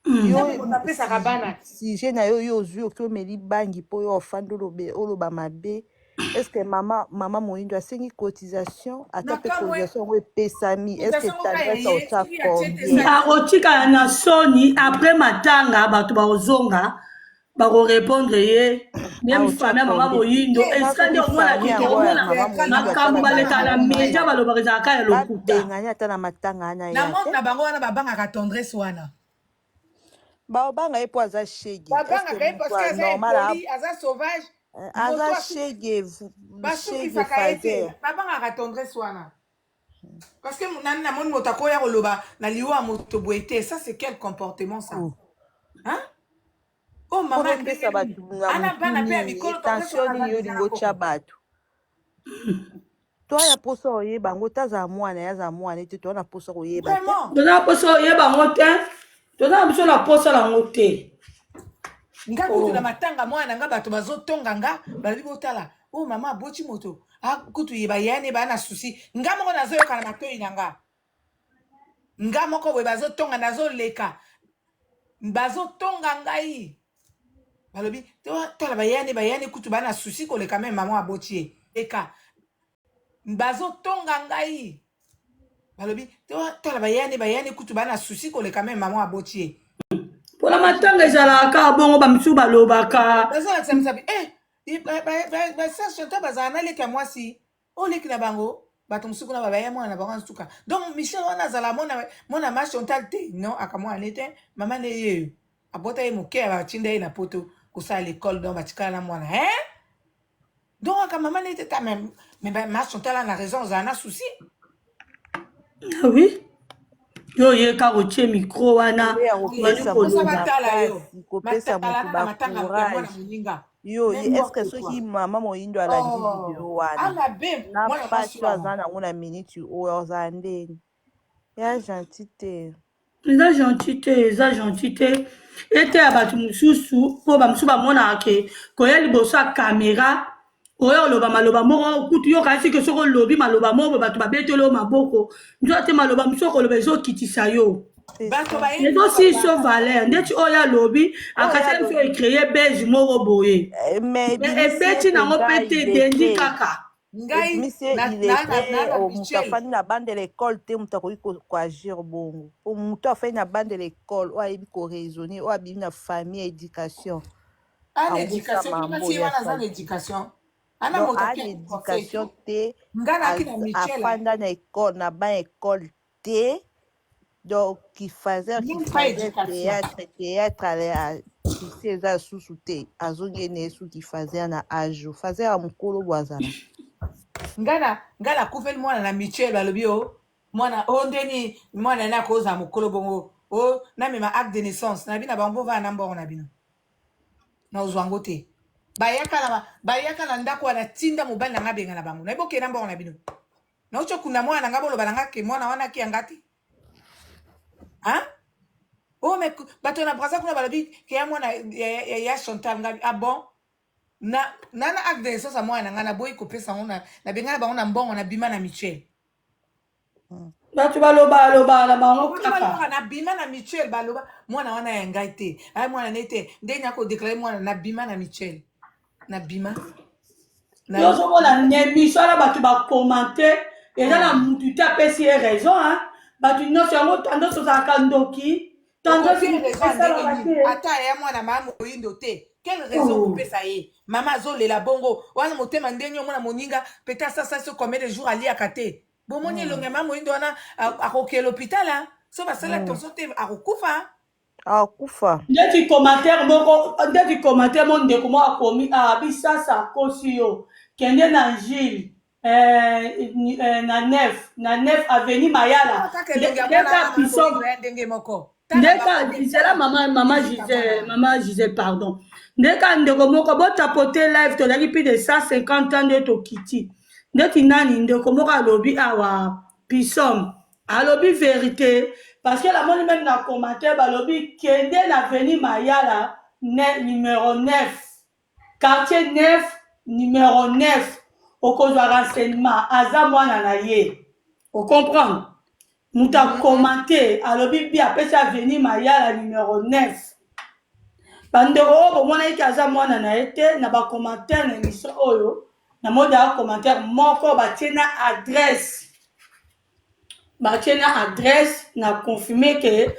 Yo
nzambe moto apesaka bana
sujet na yo yo ozwi oki omeli bangi mpo yo ofandi oloba mabe est ce que mama mama moyindo asengi cotisation ata
na
mpe
kamwe
cotisation yango epesami est ce que
cotisation oka
tendresse
eye
otya
soki atie te
combien?
esali
Akotikala na soni après matanga bato bakozonga bakorepondre ye meme
Aotya
famille ya mama
combien?
moyindo
te
Nga
esika nde
soki
omona
famille
kete
yango ya
omona
mama moyindo ata
makambo baleka
babengani
na
ye
media balobaka ezalaka ya lokuta.
babengani ata na matanga wana
na
ya
monde
te
na bango wana babangaka tendresse wana
baobanga ye mpo aza shege est ce que
babangaka ye
moto
parce que
ya
aza
normal
impoli aza sauvage moto
aza
asu
shege shege
basukisaka ye te
fazer
babangaka tendresse wana parce que nani namoni moto akoya koloba na liwa ya moto boye te ça c'est quel comportement ça
Oh.
hein oh
mpo
mama ya ndenge
bopesa
nini
bato na
ana
motu
bana mpe ya
nini
mikolo tendresse
tension
wana
nini
aza
yo
deja
olingi
na
otya
koko
bato to aya mposa oyeba yango te azala mwana ye azala mwana ye te toa na mposa koyeba te
vraiment
Toza na mposa oyeba yango te toza na biso na mposa nango te.
Nga kutu na
Oh.
matanga mwana na nga bato bazotonga nga balobi botala oyo mama aboti moto kutu ye bayane baya na susi nga moko nazoyoka na matoi na nga nga moko boye bazotonga nazoleka bazotonga ngai balobi tala bayane bayane kutu baya na susi koleka me mama aboti ye eka bazotonga ngai balobi tala bayane bayane kutu baya na susi koleka me mama aboti ye
mpona matanga ezalaka kaka bongo bamisusu balobaka
bazolakisa misapi basa chantal bazala na leki ya mwasi oyo leki na bango bato mosusu kuna babaya mwana na bango nsuka donc Michel wana azala mwana ma Chantal te non akamwana ne te mama ne yeyo abota ye moke batinda ye na poto kosala l'école donc batikala na mwana hein donc aka mama ne te ta mais ma Chantal a na raison ozala na souci.
Ah oui yo oye kaka otie micro wana
oyo ya
obandi
kopesa motu
koloba
batala yo
makasi kopesa
matala
motu
na matanga ya mwana
bacourage
moninga
yo ye est ce que
n'importe quoi
soki mama moyindo alandi video
oh
wana
amabe
na
mwana mwasi
pasi oyo
wana
aza nango na minute oyo azala ndeni ya gentil te.
Eza gentil te eza gentil te eteya bato mosusu mpo bamosusu bamonaka ke koya liboso ya kamera oya oloba maloba moko kutu yo kasi ke soki olobi maloba moko boye bato babeteli yo maboko nzoka te maloba mosusu okoloba ezokitisa yo
C'est
bato
ça.
bayebi
ezosilisa yo valeur ndeti oyo alobi
Oyo
akasaki biso
alobi
ecreye bege moko boye
mais
mais
ebimisi ye
ebeti nango
mpenza
mpe te edendi
illettré
kaka
ngai
ebimisi ye
na na na
illettré
na na
moto
Michel
afandi na bande ya l'école te moto akoki koagir bongo po moto afandi na bande ya l'école oyo ayebi koraisonner oyo abimi na famille ya éducation
ana
akosala
éducation bino
mambo
basi ye
ya
wana aza na
sali
éducation ana
donc
moto
aa
api
na
conseil
éducation te
nga naki na Michel
afanda na école na ban école te donc kifazer
même pas
kifazer
éducation
théâtre théâtre ale succès eza susu te azongene ye su kifazer na age fazer ya mokolo bo azala
nga nakufeli mwana na Michel balobi o mwana o ndeni mwana ne akozala mokolo bongo o namema acte de naissance na bino bango bovaa na mbongo na bino nazwa yango te bayaka na ndako wana tinda mobali na nga abenga na bango nayebi okende na mbongo na bino nauti okunda mwana na nga boloba na nga ke mwana wana aki yanga te hein oh mais bato na Braza kuna balobi ke ya mwana ya Chantal nga ah bon. Na na na acte de naissance ya mwana na ngai naboyi kopesa yango na nabengana bango na mbongo na bima na mutuelle.
Bato baloba loba na bango
Bato
kaka.
balobaka na bima na mutuelle baloba mwana wana ya ngai te ay mwana ne te ndenge nako déclarer mwana na bima na mutuelle na bima na
Yo ozomona na émission wana bato bacommente eza na mutu te apesi ye raison hein. Bato nyonso yango tendance ozalaka ndoki tendance
okoki
mutu
raison ya ndenge
esalaka
nini
te.
ata ya mwana mama moyindo te quelle raison
Oh.
okopesa ye mama azolela bongo wana motema ndenge omona moninga pete asasa so combien de jours aliaka te bomoni elongi ya mama moyindo wana akokela hôpital hein. So basali attention te akokufa.
Akufa.
Ndeti commentaire moko ndeti commentaire mo ndeko moko akomi ah bisasa akosi yo kende na Njili eh, eh, na nef na nef avenue Mayala
kaka elongi ya mwana
ndeka
wana
piso
moyindo ya ndenge moko tala
ndeka
bango
Gisela mama mama
visite ya
Gisele
mwana wana
mama Gisele pardon ndeka ndeko moko botapote live tozalaki plus de 150 ans nde tokiti ndeti nani ndeko moko alobi awa pisom alobi verité parce que namoni meme na commentaire balobi kende na avenue Mayala ne, numéro 9 quartier 9 numéro 9 okozwa renseignement aza mwana na ye ocomprendre moto akomante alobi bi apesi avenue Mayala numéro 9 bandeko oyo bomonaki ke aza mwana na ye te na bacommentaire na émission oyo namoni aya commentaire moko batie na adresse batie na adresse na confirme ke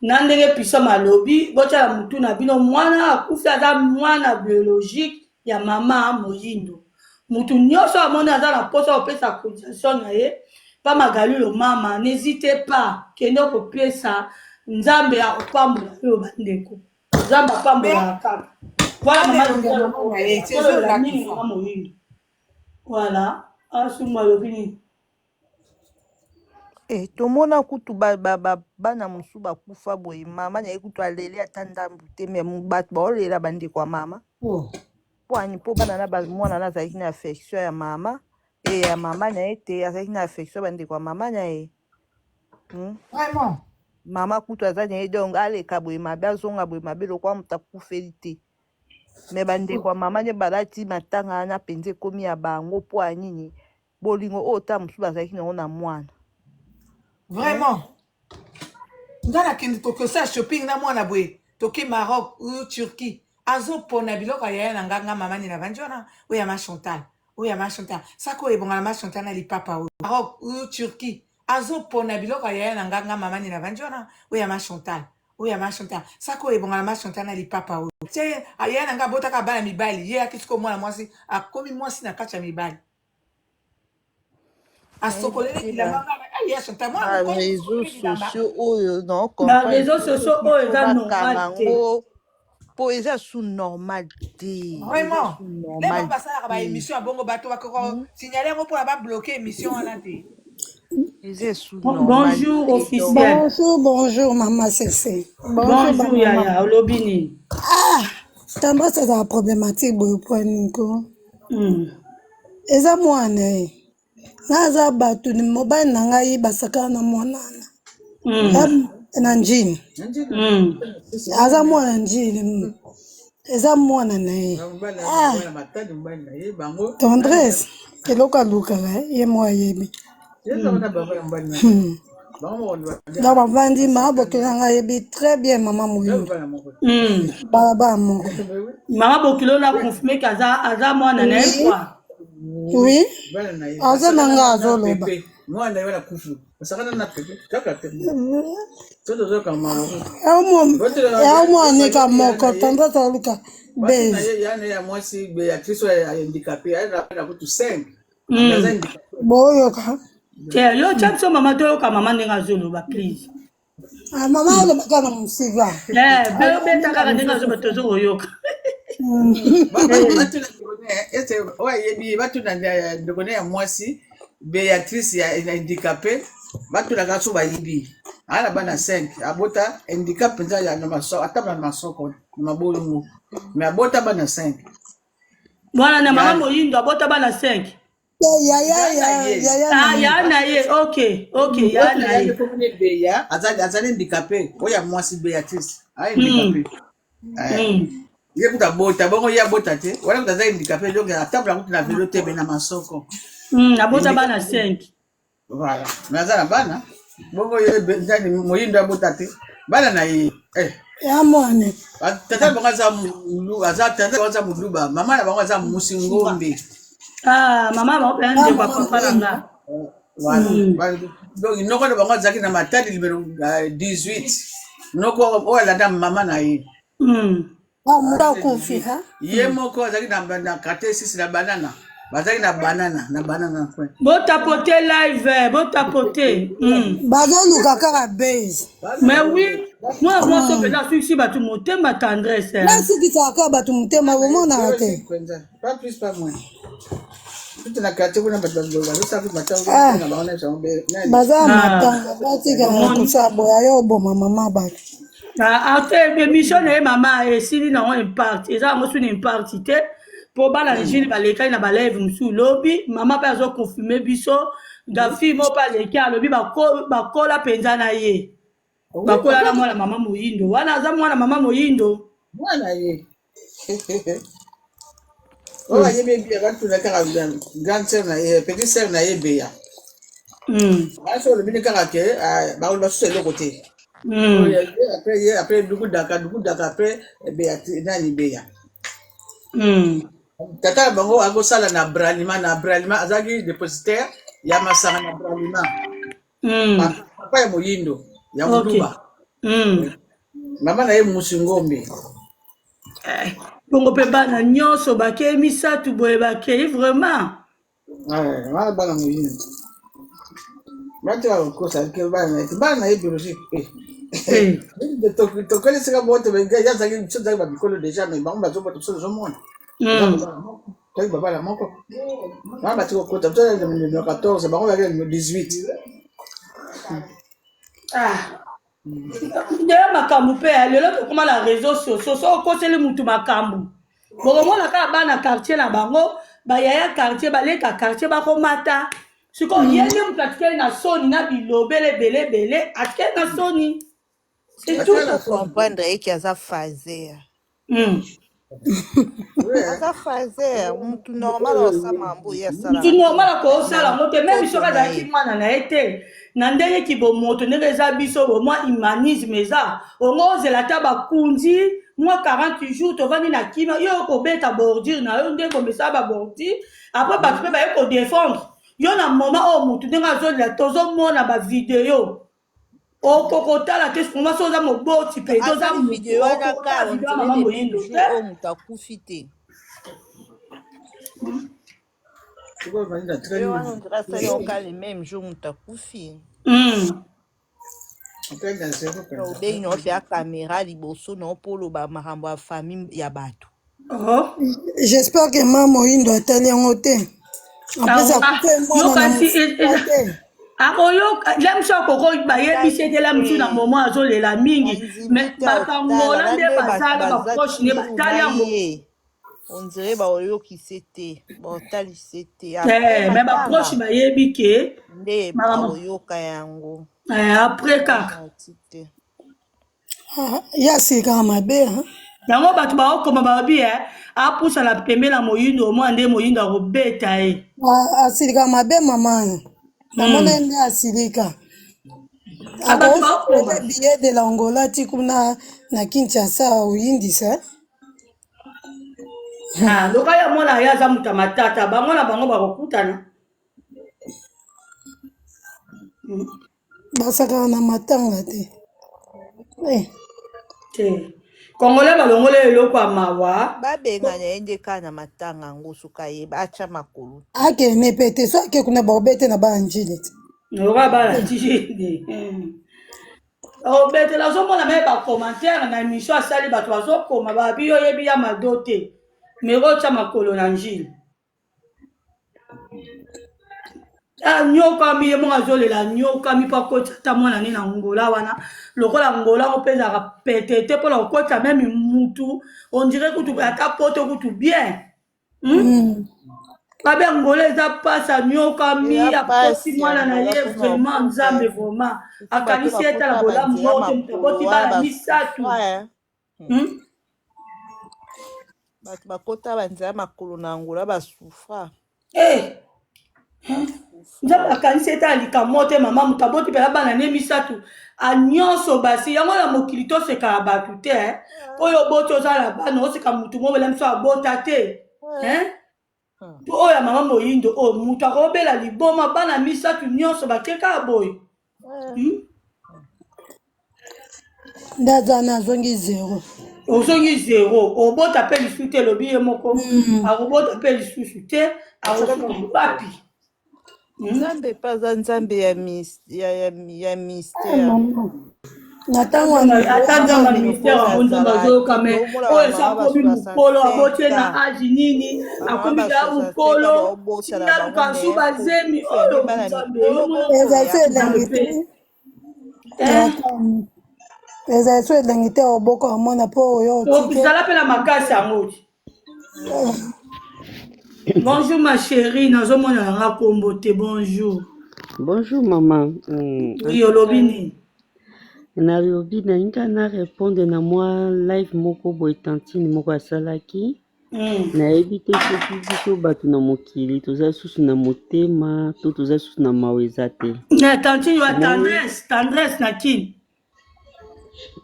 na ndenge pisom alobi botyala motu na bino mwana akufi aza mwana biologique ya mama moyindo motu nyonso amoni aza na mposa kopesa cotisation na ye pa Magali mama n'hésite pas kende kopesa nzambe akopambola oyo bandeko nzambe apambolaka kaka voilà
tala
mama
elongi ya
Gisele
mama na ye ti
azoloba mingi
ezolakisa
mama moyindo voilà asumu alobi nini.
Eh, tomona kutu bana mosusu bakufa boye mama na ye kutu aleli ata ndambu te me bato baolela bandeko ya mama
Oh.
mpo ani mpo bana na mwana na azalaki na affection ya mama e ya mama na ye te azalaki na affection ya bandeko ya mama na ye.
Vraiment.
Mama kutu aza na ye donc aleka boye mabe azonga boye mabe lokola moto akufeli te me bandeko ya mama nde balati matanga wana mpenza ekomi ya bango mpo ya nini bolingo oyo ta mosusu bazalaki nango na mwana.
Vraiment nga nakende tokosala shopping na mwana boye toke Maroc ou Turquie azopona biloko ya yaya na nga nga mama nini avandi wana oyo ya ma Chantal oyo ya ma Chantal saka oyo ebonga na ma Chantal na lipapa oyo Maroc ou Turquie azopona biloko ya yaya na nga nga mama nini avandi wana oyo ya ma Chantal oyo ya ma Chantal saka oyo ebonga na ma Chantal na lipapa oyo tie yaya na nga abotaka bana mibali ye akisi ko mwana mwasi akomi mwasi na kati ya mibali asokoleli
nayebi te
bilamba nga ay ya Chantal mwana mokolo
bareseau
asokoleli bilamba
sociaux oyo
Ba
naocomprendre
réseaux
te
sociaux
soki
oyo
fo
eza
bakanga
normal te.
yango mpo eza su normal te eza
vraiment
su
nde
normal
bango basalaka
te
baémission ya bongo bato bakoka signale yango mpona babloke émission wana te.
Eza su normal
Bonjour
te donc
officiel.
Bonjour, bonjour, maman Cécile. Bonjour,
Bonjour
maman.
yaya, olobi nini?
Ah, tendresse ezala problématique boye po nini ko. Eza mwana ye. Nga aza bato ni mobali na ngai basakana na mwana wana. Na njini. Aza mwana njini. Eza mwana na ye. Ah, tendresse eloko alukaka ye mo ayebi. Donc bavandi mama bokilo na ngai ayebi très bien mama moyindo. Balabala moko.
Mama Bokilo na confirmé ke aza aza mwana na ye
Oui,
quoi.
oui. Aza na ngai azoloba. Ya mwanika moko tendresse aluka base. Boyoka.
Te yo tia biso mama toyoka mama ndenge azoloba please.
Ah, mama alobaka na mosika.
Eh, be obeta kaka ndenge azoloba tozo koyoka.
Oyo ayebi batuna ndeko ne ya mwasi Béatrice ya handicapé batunaka so bayebi aa na bana 5 abota handicap mpenza ya na masoko ata na masoko na mabolongo me abota bana 5
Mwana na mama
ya
Moyindo abota bana 5.
Yaya
ya na
ya
ye
yaya
Ah,
na ye.
ya na ye. Ok, ok, ya
oyo
na
ya
ye.
ye komone Beya azali handicapé oyo ya mwasi Béatrice aza handicapé.
Ye kutu abota bongo ye abota te wana kutu aza handicapé donc atambola kutu na velo te me na masoko.
Abota bana 5.
Voilà, mais aza na bana bongo ye nani moyindo abota te bana na ye eh.
Ya mwana.
Tata na bango aza mulu aza tata na bango aza muluba mama na bango aza musi ngombe.
Ah, mama bango mpenza ndeko ya papa na nga.
Voilà. Donc noko na bango azalaki na Matadi numero 18 noko oyo alanda mama na ye.
Ah, moto akufi ha?
Ye moko azalaki na quartier 6 na banana bazalaki na banana na banana coin.
Botapote live, eh, botapote.
Bazoluka kaka base.
Mais oui, mwana mwasi mpenza asukisi bato motema tendresse. eh.
Nasukisaka kaka bato motema bomonaka te.
Pas plus pas moins. Tout na quartier kuna bato bazosala kutu matanga
Ah.
na bango na yango be nani.
Baza
Ah.
matanga batikaka
Omoni.
kosala boye ayo oboma mama bato.
Ah, ate émission na ye mama esili nango impact eza yango suni impact te mpo bana Jules balekaki na balève mosusu lobi mama mpe azoconfirme biso nga fille moko mpe aleki alobi bakola mpenza na ye bakola na mwana mama moyindo wana aza mwana mama moyindo
mwana ye oyo ayebi ebeya batuna kaka grande sœur na ye petite sœur na ye ebeya basi olobi ni kaka ke bakoloba susu eloko te. Oyo ye après ye après dukudaka dukudaka après ebeya nani beya tata na bango akosala na bralima na bralima azalaki dépositaire ya masanga na bralima. Papa ya moyindo ya moluba. Mama na ye musi ngombe.
Bongo mpe bana nyonso bakei misato boye bakei vraiment.
Wana bana moyindo bato bakokosa ke bana na ye te bana na ye biologique. Tokoli esika moko te ye azalaki biso tozalaki bamikolo déjà mais bango bazobota biso tozomona. Toki babala moko wana bati kokota biso na numéro 14 bango bazalaki na numéro 18.
Ah. Nde makambo mpe ya lelo tokóma na réseau sociaux so okoseli mutu makambo bokomona kaka bana quartier na bango bayaya quartier baleka quartier bakomata sikoyo ye nde moto atikali na soni na bilobele ebele ebele atikali na soni c'est tout.
Atikali na soni. Comprendre ye ke aza fazer. Aza fazer mutu normal osala mambo ye
Mutu
asalaka te
normal
na
akosala yango te meme soki
nzoto na
azalaki
ye.
mwana na ye te na ndenge kibomoto ndenge eza biso bo mwa humanisme eza ongo ozela ata bakundi mwa 40 jours tovandi na kimia yo okobeta bordure na yo ndenge omesala babordure après bato mpe baye kodefendre yo na moment oyo motu ndenge azolela tozomona bavideo okokotala te vraiment so oza moboti mpenza oza
Asali
motu
video wana
okokotala
ka on
video ya
dirait
mama
le même
moyindo
jour
te.
oyo moto akufi te.
Sikoyo Vanessa atikali
Video wana on dirait asali yango ka le même jour moto akufi.
Atikali na zero mpenza.
Obengi na yo mpe caméra liboso na yo mpo oloba makambo ya famille ya bato.
Oh.
J'espère que mama moyindo atali yango te. En plus
Ah,
akufi mwana na
yoka si
mosika te.
Akoyoka la mosu akoko bayebisi ete la mosu na
te
momo azolela mingi
nandimi
mais
te otala
bakangola
na
nde
nde
baza na
baza
baproche nde
toujours
batali
na
yango
ye on dirait baoyokise te baotalise te après
te mais baproche
matanga
bayebi ke
nde
makambo
akoyoka yango.
Après kaka
Garanti te.
Ah, ye asilikaka mabe hein?
Yango bato baokoma balobi apusana pembe na moyindo omwana nde moyindo akobeta ye.
Ah, asilikaka mabe mama wana. Namona ye nde asilika.
Ah, bato
Akofutela
baokoma
billet de l'Angola ti kuna na Kinshasa oyindisa.
Ah, loka ya mwana ye aza moto ya matata bango na bango bakokutana.
Basakaka na matanga te. Eh.
Te congolais balongoli eloko ya mawa.
Babengana ye nde kaka na matanga yango soki ayeba atya makolo te.
Akende pe te so ake kuna bakobete na bana njili te.
Loka bana njili obetela ozomona me bacommentaire na émission asali bato bazokoma babi yo oyebi ya mado te mero otya makolo na njili anyokami ye moko azolela anyokami mpo akotisa ata mwana ne na ngola wana lokola ngola yango mpe ezalaka pete te mpona kokotisa meme mutu ondire kutu ata poto kutu bien. Babe ngola eza mpasi anyokami
Eza
akoti
pasi
mwana na
Angola
ye
mpona
vraiment
kokota
nzambe vraiment
surtout bato
akanisi ye tala
bakota
bolamu
banzela
moko te moto
makolo
akoti
wana
bana misato.
basufa. Bato bakota banzela makolo na Angola basufra.
Eh! Nzambe akanisi ete likambo te mama moto aboti mpela bana ne misato anyonso basi yango na mokili tosekaka bato te eh. Oyo oboti oza na bana oseka motu mobela miso abota te eh? Mpo oyo ya mama moyindo oyo moto akobela liboma bana misato nyonso bake kaka boye?
Nde aza na azongi zero.
Ozongi zero, obota mpe lisusu te, elobi ye moko. Akobota mpe lisusu te, akosuka wapi?
Nzambe mpe aza nzambe ya, mis, ya, ya, ya mystère.
Mama na ntango ya
Ata nzambe ya
Nzambe
mystère yango, nzambe
azalaki
azoyoka me
omona
oyo esi
bamama ba
akomi mokolo, aboti ye
65
na
ans,
age nini,
bamama
akomi
ba
kaka
65 ans
mokolo,
baobota na bango
tinaluka su
me
bazemi
kokufa nde
oyo
bana
nzambe
mikolo
yomona.
bongo
Ezali
ya
so
Nzambe
elengi
mpe
te.
Eh,
Ezali so elengi te oboka omona mpo oyo otike.
Ozala mpe na makasi yango ti. Bonjour ma chérie, nazomona nanga kombo te. Bonjour.
Bonjour maman. En
Oui,
tout
olobi
cas,
nini?
Nalobi nalingi na répondre na mwa live moko boye tantine moko asalaki. Nayebi te soki biso bato na mokili toza lisusu na motema to toza lisusu na mawa eza te.
Na tantine wa
Omoni,
Tendresse, Tendresse na kini.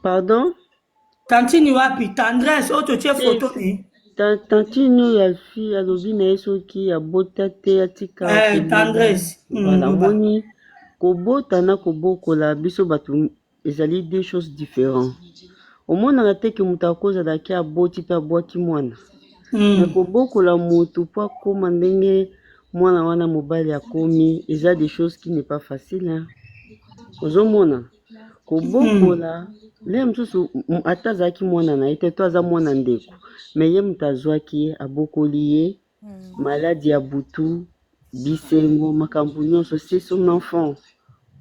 Pardon?
Tantine wapi? Tendresse oyo totie
Te,
photo ne.
Tantine oyo ya fille alobi na ye soki abota te atika
Eh,
kolela.
Tendresse.
Voilà,
Loba.
omoni kobota na kobokola biso bato ezali deux choses différents. Omonaka te ke moto akozala ke aboti mpe abwaki mwana. Na kobokola motu mpo akóma ndenge mwana wana mobali akomi, eza des choses qui n'est pas facile, hein. Ozomona kobokola nde mosusu ata azalaki mwana na ye te to aza mwana ndeko, me ye moto azwaki ye, abokoli ye, maladi ya butu, bisengo, makambo nyonso, c'est son enfant.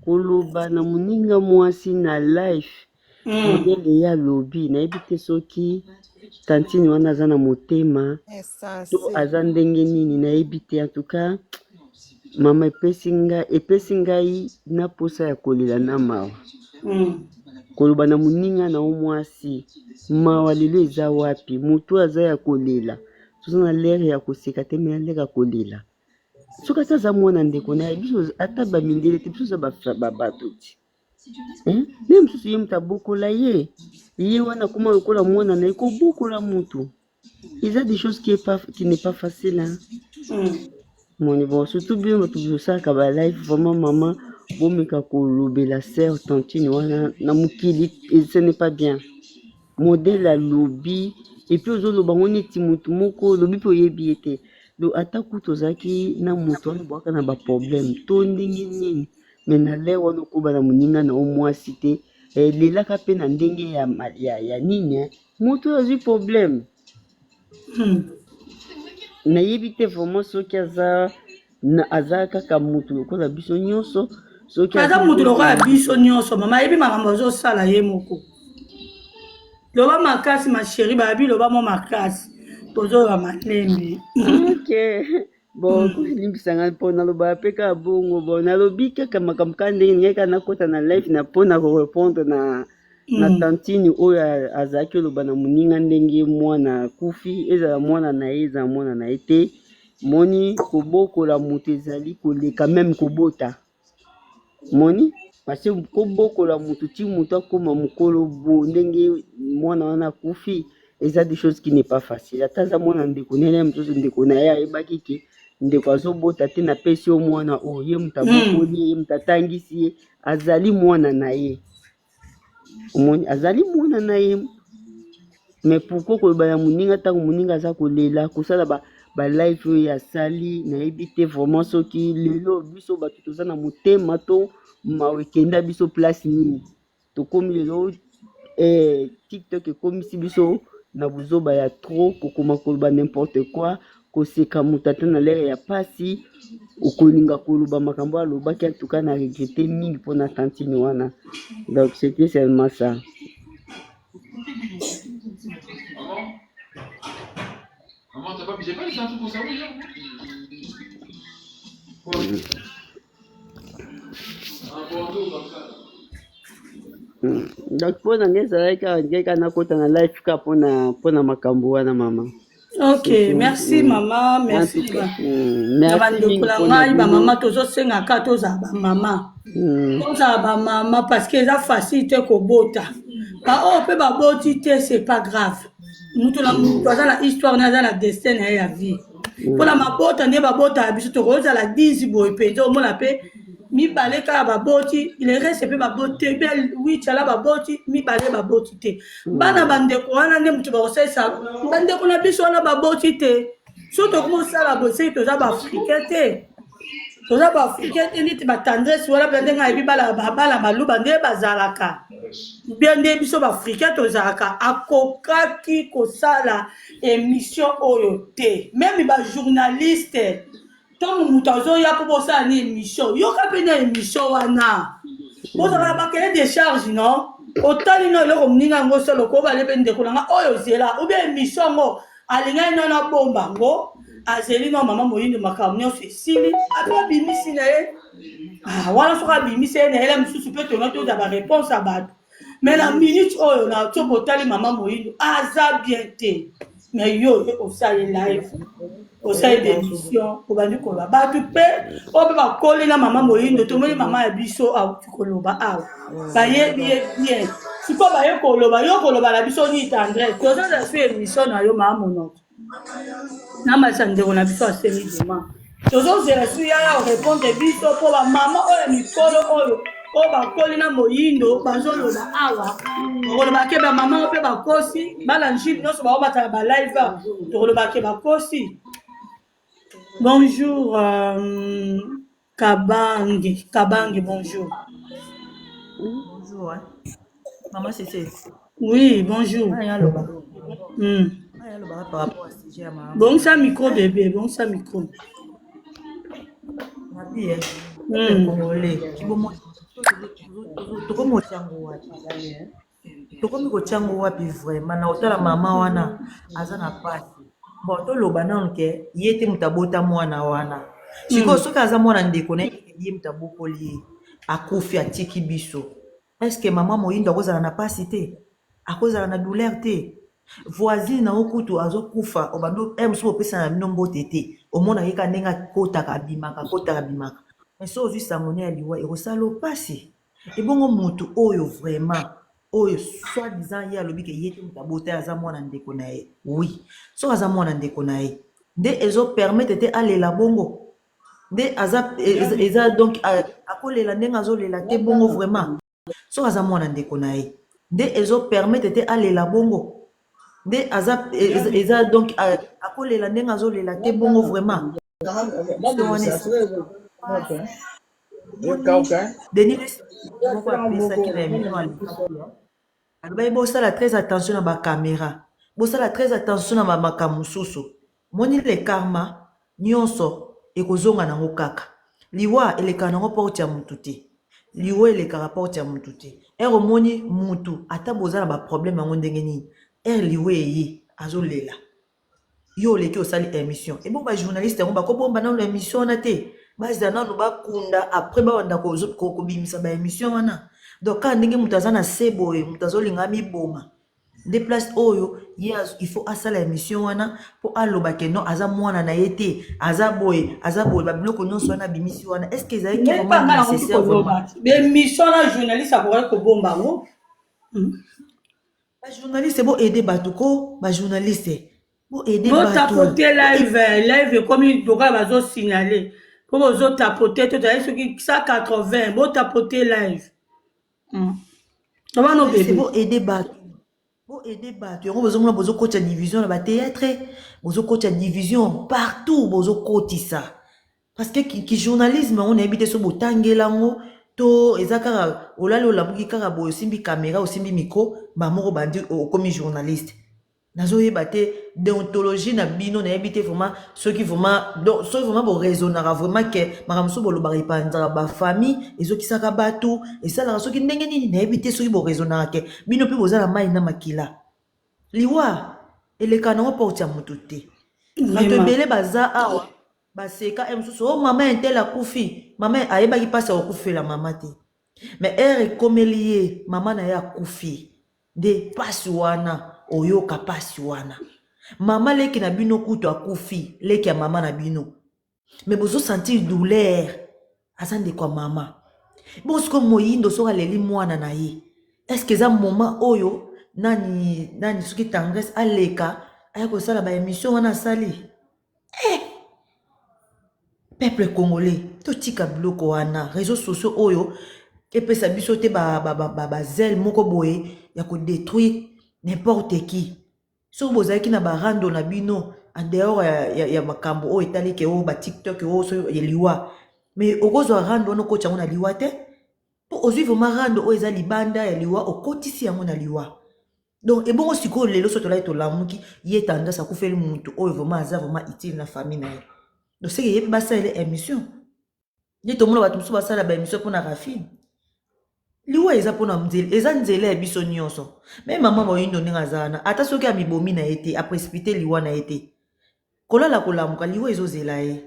Koloba na moninga mwasi na life modele ye alobi, nayebi te soki tantine wana aza na motema to
Insensé.
aza ndenge nini, nayebi te. En tout cas mama, epesi ngai na posa ya kolela na mawa. Koloba na moninga na yo mwasi, mawa lelo eza wapi? Motu aza ya kolela, toza na lere ya koseka te, me na lere ya kolela. Soki ata aza mwana ndeko na ye, biso ata bamindele te, biso oza bato ti. Hein? Nde mosusu ye moto abokola ye, ye wana akoma lokola mwana na ye. Kobokola motu eza des choses qui n'est pas facile, hein? Moni bon, surtout bino bato bosalaka ba live, vraiment mama, bomeka kolobela sœur tantine wana na mokili, ce n'est pas bien modèle alobi. Et puis ozoloba ngo neti motu moko olobi mpe oyebi ye te. Donc ata kutu ozalaki na moto wana, bwaka na baproblème to ndenge nini, me na lere wana okoba na moninga na yo mwasi te. Elelaka mpe na ndenge ya nini, eh? Moto oyo azwi problème, nayebi te vraiment soki aza kaka motu lokola biso nyonso, soki
Aza
azwi
motu lokola
nzoto.
Biso nyonso mama ayebi makambo azosala ye moko. Loba makasi ma chérie, bayabi loba mwa makasi, tozoyoka malembe.
Ok, bon, kolimbisanga mpo naloba mpe kaka bongo. Bon, nalobi kaka makambo kaka ndenge ningai kaka nakota na live na mpona korépondre na tantine oyo azalaki oloba na moninga ndenge mwana akufi, ezala mwana na ye, ezala mwana na ye te. Moni kobokola moto ezali koleka même kobota. Moni parce que kobokola motu ti motu akóma mokolo bo ndenge mwana wana akufi, eza des choses qui n'est pas facile. Ata aza mwana ndeko nene mosusu, ndeko na ye ayebaki ke ndeko azobota te, napesi yo mwana oyo, ye moto abokoli ye, ye moto atangisi ye, azali mwana na ye. Omoni, azali mwana na ye, mais pourquoi koloba na moninga ntango moninga aza kolela, kosala ba live oyo asali? Nayebi te vraiment soki lelo biso bato toza na motema to mawa ekenda biso place nini tokomi lelo. TikTok ekomisi biso na buzoba ya trop, kokoma koloba n'importe quoi, koseka moto ata na lere ya pasi, okolinga koloba makambo alobaki. En tout cas na regrette mingi mpona tantine wana. Donc c'était seulement ça.
Maman, t'as pas, j'ai pas laissé un truc au salon hier? Un Bordeaux comme ça.
Donc mpo na ngai ezalaki kaka ngai kaka nakota na live kaka mpona makambo wana mama.
Ok,
C'est tout.
merci mama,
En
merci
tout cas,
na
merci
bandeko
mingi
na
mpona
ngai
bino.
bamama, tozosenga kaka tozala bamama, tozala bamama parce que eza facile te kobota. Baoyo mpe baboti te, c'est pas grave. Moto na moto aza na histoire na, aza na destin na ye ya vie. Mpona mabota nde babotaka biso, tokozala 10 boye mpenza, omona mpe mibale kaka baboti, le reste mpe baboti te. Mpe wicala baboti mibale, baboti te. Bana bandeko wana nde moto bakosalisa bandeko na biso wana baboti te. So tokomosala boye, seki toza baafricain te, toza baafricain te. Neti batendresse wana mpe ndenge ayebi bala bala baluba nde bazalaka bien, nde biso baafricain tozalaka. Akokaki kosala émission oyo te. Même bajournaliste, ntango moto azoya mpo bosala ni émission, yoka mpe na émission wana, bozalaka bakele de charge. Non, otali no eloko moninga yango solo kobale mpe ndeko na nga oyo ozela ou bien émission yango alingaki nano abomba yango, azeli no mama Moyindo, makambo nyonso esili, ape abimisi na ye. Ah, wana soki abimisi ye na yela mosusu mpe tonga toza baréponse ya bato. Mais na minute oyo na soki otali mama Moyindo aza bien te. Mais yo oye osali live, osali démission, obandi koloba bato mpe oyo mpe bakoli na mama Moyindo. Tomoni mama ya biso auti koloba awa, bayebi ye bien. Sikoyo baye koloba, yo koloba na biso nini? Tendresse, tozozala su émission na yo maa monoko na matisa ndeko na biso asengi dema, tozozela su yaya orépondre biso mpo bamama oyo mikolo oyo bakoli na Moyindo bazoloba awa. Tokoloba ke bamama oyo mpe bakosi bana njili nyonso baobatala balive, tokoloba ke bakosi. Bonjour Kabange, Kabange, bonjour.
Bonjour, hein. Maman Cécile.
Oui, bonjour.
Ah, yaloba. Ah, yaloba par rapport à sujet ya mama.
Bongisa micro bébé, bongisa micro.
Nabi, hein. Peuple congolais, kibomo tokomi kotia yango wapi? Tokomi kotia yango wapi vraiment? Na kotala mama wana aza na pasi. Bon, toloba nanu ke ye te moto abota mwana wana. Sikoyo soki aza mwana ndeko na ye, ye moto abokoli ye, akufi atiki biso. Est-ce que mama Moyindo akozala na pasi te? Akozala na douleur te? Voisine na yo kutu azokufa, obandi mosusu opesa na bino mbote te, omonaki kaka ndenge akotaka abimaka, akotaka abimaka. Mais soki ozwi sango ne ya liwa, ekosala yo pasi. Ebongo motu oyo vraiment oyo soit disant ye alobi ke ye te moto abota ye, aza mwana ndeko na ye. Oui, soki aza mwana ndeko na ye nde ezopermettre te alela bongo, nde aza eza donc akolela ndenge azolela te bongo vraiment. Soki aza mwana ndeko na ye nde ezopermettre te alela bongo, nde aza eza donc akolela ndenge azolela te bongo vraiment. So wana Denis moko apesaki na émission alekaki, alobaki bosala très attention na bacaméra, bosala très attention na bamakambo mosusu. Moni le karma nyonso ekozonga nango kaka. Liwa elekaka nango porte ya mutu te, liwa elekaka porte ya mutu te. Ere omoni mutu, ata boza na baproblème yango ndenge nini, ere liwa eye azolela, yo oleki osali émission. Ebongo bajournaliste yango bakobomba nano émission wana te, bazala nano bakunda, après babanda kobimisa baémission wana. Donc kaka ndenge moto aza na se boye, moto azolinga amiboma, nde place oyo ye il faut asala émission wana mpo aloba ke non, aza mwana na ye te, aza boye, aza boye, babiloko nyonso wana abimisi wana, est ce que ezalaki vraiment nécessaire vraiment?
Bémission na journaliste akokaki kobomba yango.
Bajournaliste, bo aide bato ko, bajournaliste, bo aide bato.
Botapote live, live ekomi lokola bazosignale mpo bozotapote te. Tozali soki 180, botapote live. Tobano
bebe,
bebe.
Bo aide bato, bo aide bato yango. Bozomona bozokotisa division na batéâtre, bozokotisa division partout, bozokotisa parce que ki journalisme yango nayebi te so botangela yango to eza kaka olali olamuki kaka boye, osimbi caméra, osimbi micro, bamoko bandi okomi journaliste. Nazoyeba te déontologie na bino, nayebi te vraiment soki vraiment, donc soki vraiment boraisonnaka vraiment ke makambo mosusu bolobaka epanzaka bafamille, ezokisaka bato, esalaka soki ndenge nini, nayebi te soki boraisonnaka ke bino mpe boza na mai na makila. Liwa eleka nango porte ya motu te. Bato ebele baza awa baseka e mosusu o mama un tel akufi, mama ayebaki mpasi ya kokufela mama te, mais ere ekomeli ye mama na ye akufi, nde mpasi wana oyoka mpasi wana. Mama leki na bino kutu akufi, leki ya mama na bino. Mais bozo sentir douleur. Aza ndeko ya mama. Bongo sikoyo moyindo soki aleli mwana na ye. Est-ce que eza moment oyo nani nani soki tendresse aleka aya kosala ba émission wana asali? Eh! Peuple congolais, totika biloko wana, réseaux sociaux oyo epesa biso te ba ba ba, ba, ba zèle moko boye ya ko détruire n'importe qui. Soki bozalaki na ba rando na bino en dehors ya, ya, ya makambo oyo etali ke oyo ba TikTok oyo so ya liwa, mais okozwa rando wana okotisa yango na liwa te, po ozwi vraiment rando oyo eza libanda ya liwa okotisi yango na liwa. Donc ebongo sikoyo lelo so tolali tolamuki ye tendance akufeli mutu oyo vraiment aza vraiment utile na famille na ye. Donc seke ye mpe basalele émission. Nde tomona bato mosusu basala ba émission mpona Rafine. Liwa eza mpona nzela, eza nzela ya biso nyonso. Me mama moyindo ndenge aza wana, ata soki amibomi na ye te, aprecipite liwa na ye te. Kolala kolamuka liwa ezozela ye.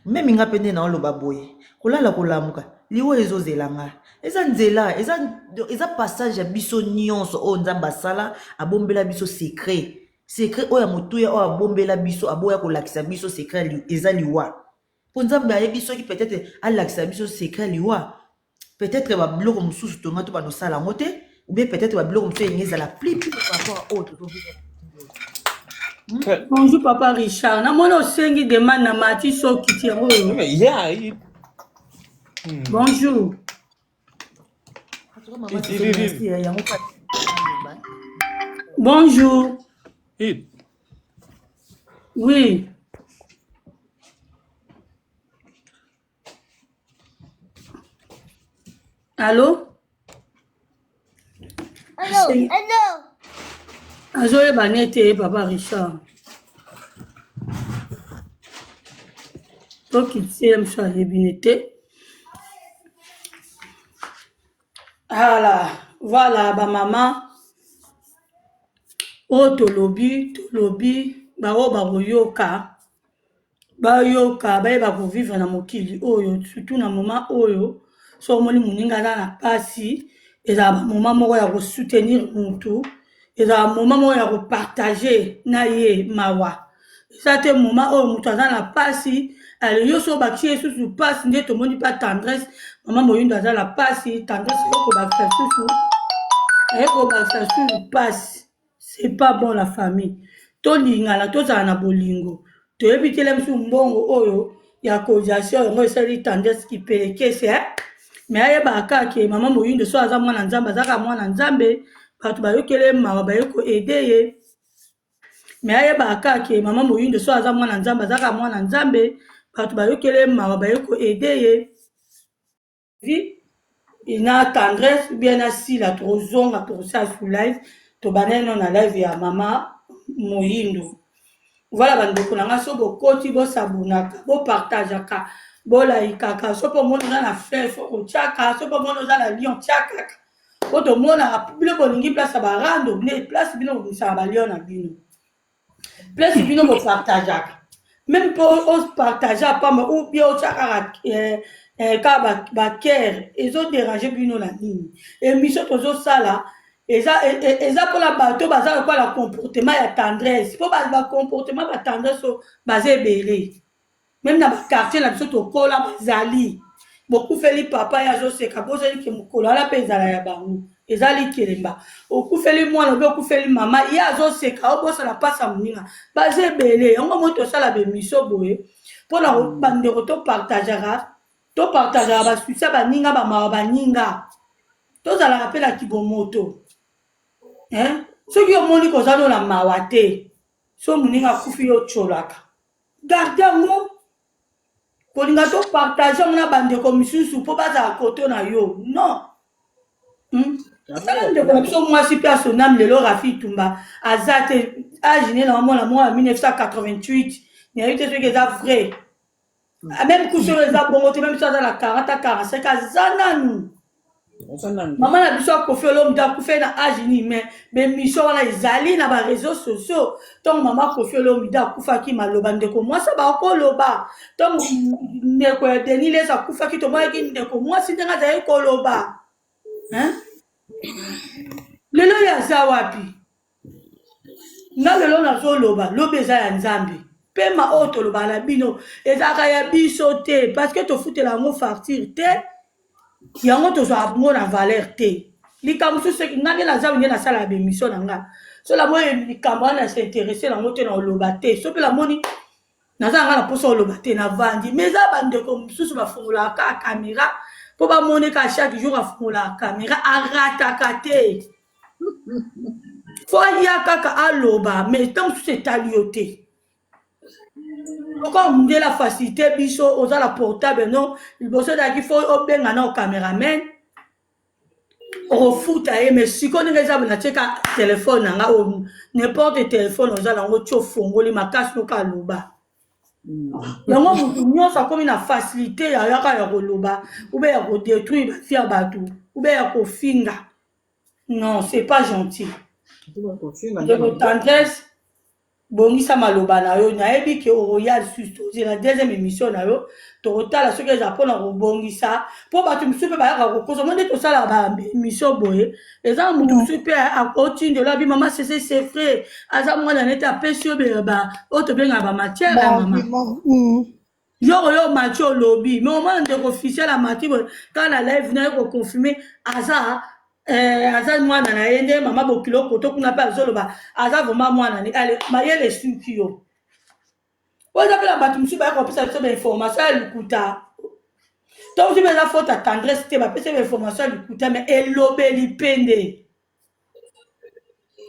Meme nga pe nde naoloba boye. Kolala kolamuka liwa ezozela nga. Eza nzela, eza eza passage ya biso nyonso oyo Nzambe asala, abombela biso secret. Secret oyo ya motuya oyo abombela biso, aboya kolakisa biso secret eza liwa. Po Nzambe ayebi soki peut-être alakisa biso secret ya liwa, peut-être ba biloko mosusu tonga to bando sala yango te, ou bien peut-être ba biloko mosusu elingi ezala plus pire par rapport à oyo tozovivre.
Bonjour papa Richard, namoni osengi demande na mati soki ti yango oyo.
Yeah, il...
Bonjour. Bonjour. Oui. Allô?
Allô, allô.
Azoyeba nete papa Richard. Tokiti ye mosu ayebi ne te. Voilà, voilà ba mama oyo tolobi tolobi baoyo bakoyoka bayoka bayeba kovivre na mokili oyo surtout na moment oyo soki omoni moninga aza na mpasi ezala bamoma moko ya kosoutenir mutu ezala moma moko ya kopartage na ye mawa eza te moma oyo moto aza na mpasi ale yo so obakisi ye susu mpasi nde tomoni mpa tendresse mama moyindo aza na mpasi tendresse ekobakisa susu ekobakisa susu mpasi c'est pas bon la famille tolingana tozala na bolingo toyebi te mosusu mbongo oyo ya cotisation yango esali tendresse kipelekese eh? me ayebaka kaka ke mama moyindo so aza mwana nzambe aza kaka mwana nzambe bato bayokele ye mawa baye koede ye me ayebaka kaka ke mama moyindo so aza mwana nzambe aza kaka mwana nzambe bato bayokele ye mawa baye koede ye vie na tendresse ou bien na sila tokozonga tokosala su live tobandaki no na live ya mama moyindo voilà bandeko na ngai so bokoti bosabonaka bopartageaka bolayikaka so mpo omoni oza na fleur fo kotiaka so mpo omoni oza na lion tiakaka po tomonaka bino bolingi place ya barando nde place bino bobimisaka balion na bino place bino bopartageaka meme mpo opartage apamba ou bien otya kaka eh, eh, kaka bakere ezoderange bino na nini émission tozosala eza e, e, eza mpona bato baza lokola comportement ya tendresse mpo bacomportement ba tendresse oyo baza ebele meme na baquartier na biso tokola bazali bokufeli papa ye azoseka bozali ke mokolo wana mpe ezala ya bango eza likelemba okufeli mwana obe okufeli mama ye azoseka obosana mpasi ya moninga baza ebele yango moi tosala bemission boye mpona bandeko topartageaka topartageaka basusi ya baninga bamawa baninga tozalaka mpe na kibomoto eh? soki omoni koza no na mawa te so moninga akufi yo otyolaka garde yango kolinga to partage yango na bandeko misusu mpo bazala koto na yo non hmm? tala ndeko na biso mwasi mpe asonam lelo rafi tumba aza te age ne na mwana mwana 1988 nayebi te soki eza vrai ah, meme kusu oyo eza bongo te meme so aza na 40 a 45 aza nanu mama na biso akofi olomide akufeli na age nini mais bemission wana ezali na bareseau sociaux ntongo mama kofi olomide akufaki maloba ndeko mwasi bakoloba ntongo ndeko ya denis les akufaki tomonaki ndeko mwasi ndenge azali koloba lelo oyo aza wapi? Nga lelo nazoloba, lobi eza ya Nzambe. Pema oyo tolobaka na bino ezalaka ya biso te parce que tofutela yango facture te, yango tozwaka yango na valeur te. Likambo mosusu soki nga nde naza nde nasalaka ba emission na nga, so namoni likambo wana na s'interesse nango te na koloba te, so mpe namoni naza nga na mposa koloba te navandi. Mais eza bandeko mosusu bafungolaka kaka camera mpo bamoni kaka chaque jour afungolaka camera, arataka te. Fo aya kaka aloba, mais ntango mosusu etali yo te. Lokola mondele afacilite biso, oza na portable no liboso ezalaki fo obenga na cameraman okofuta ye, mais sikoyo ndenge eza boye natie ka telefone na nga oyo, n'importe telefone oza nango ti ofongoli makasi noka aloba yango. Motu nyonso akomi na facilité ya yaka ya koloba ube ya kodétruire bavie ya bato ube ya kofinga. Non, c'est pas gentil. Ndeko Tendresse, bongisa maloba na yo. Nayebi ke okoya lisusu, tozela deuxième émission na yo, tokotala soki eza mpona kobongisa, mpo bato mosusu mpe bayaka kokosa mo nde tosalaka baémission boye. Eza motu mosusu mpe akotindela abi mama sese, c'est vrai, aza mwana nete apesi yo oyo tobengaka bamatière ya mama yo oyo mati olobi. Mais omwana ndeko officiel amati boye kaka na live na ye koconfirme aza aza mwana na ye. Nde mama bokilo koto kuna mpe azoloba aza vraiment mwana ne. Ale mayele esuki yo oyo eza mpe na bato mosusu baya kopesa biso bainformation ya lokuta. To mosusu mpe eza faute ya Tendresse te, bapesa bainformation ya lokuta, mais elobeli mpe nde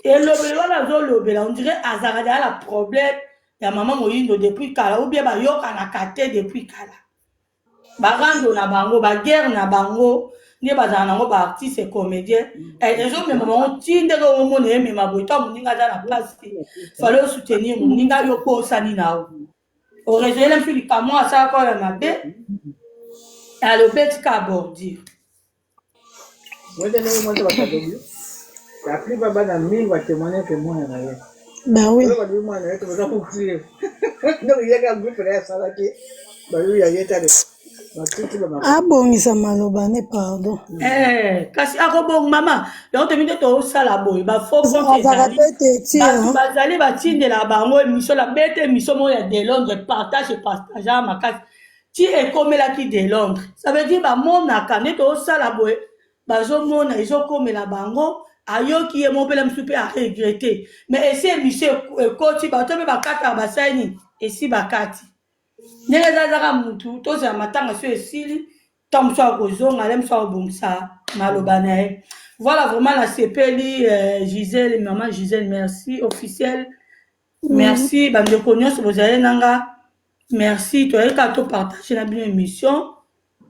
elobeli wana azolobela, on dirait azalaka deja na problème ya mama Moyindo depuis kala, ou bien bayokanaka te depuis kala. Barando na bango, baguerre na bango nde bazala nango, baartiste comédien ezomema bango ti ndenge omona emema boye. To moninga aza na mpasi, fale osoutenir moninga. Yo mpo osani na yo oraisonner mosu likambo asalaka oyo ya mabe, alobeti ka bordure.
Mwete ndenge mwasi bato alobi, la plupart bana mingi batémoigne ke mwana na ye.
Bah oui.
Oyo balobi mwana na ye te, baza kotie. Donc ye kaka groupe na ye asalaki, balobi ya ye tale batuti ba
Abongisa maloba ne, pardon.
Kasi akobonga mama, yango tomi nde tosala boye, bafaux compte
Azalaka
ezali
pe teti.
Bato bazali batindela bango émission na bete, émission moko ya de Londres, partage partage ya makasi ti ekomelaki de Londres. Ça veut dire bamonaka nde tosala boye, bazomona ezokomela bango. Ayoki ye moko mpela mosusu mpe aregrete, mais esi émission ekoti, bato mpe bakataka, basali nini, esi bakati. Ndenge eza ezaka mutu tozela matanga so esili, ntango mosusu akozonga le mosusu akobongisa maloba na ye. Voilà, vraiment nasepeli. Gisèle, mama Gisèle, merci. Officiel, merci. Bandeko nyonso bozali nanga, merci. Toyali kaka topartage na bino émission.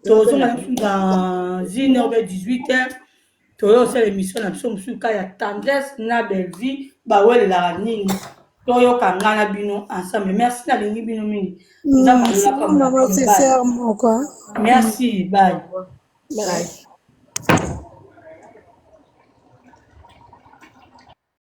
Tozonga na biso dans une heure be 18 heures, toyo osala émission na biso mosusu ka ya Tendresse na Bellevie bawelelaka nini, toyoka nga na bino ensemble. Merci, nalingi bino mingi. Nzambe
Merci
alola pambola
mama
bino. Bye.
Sincère moko.
Merci, bye.
Bye.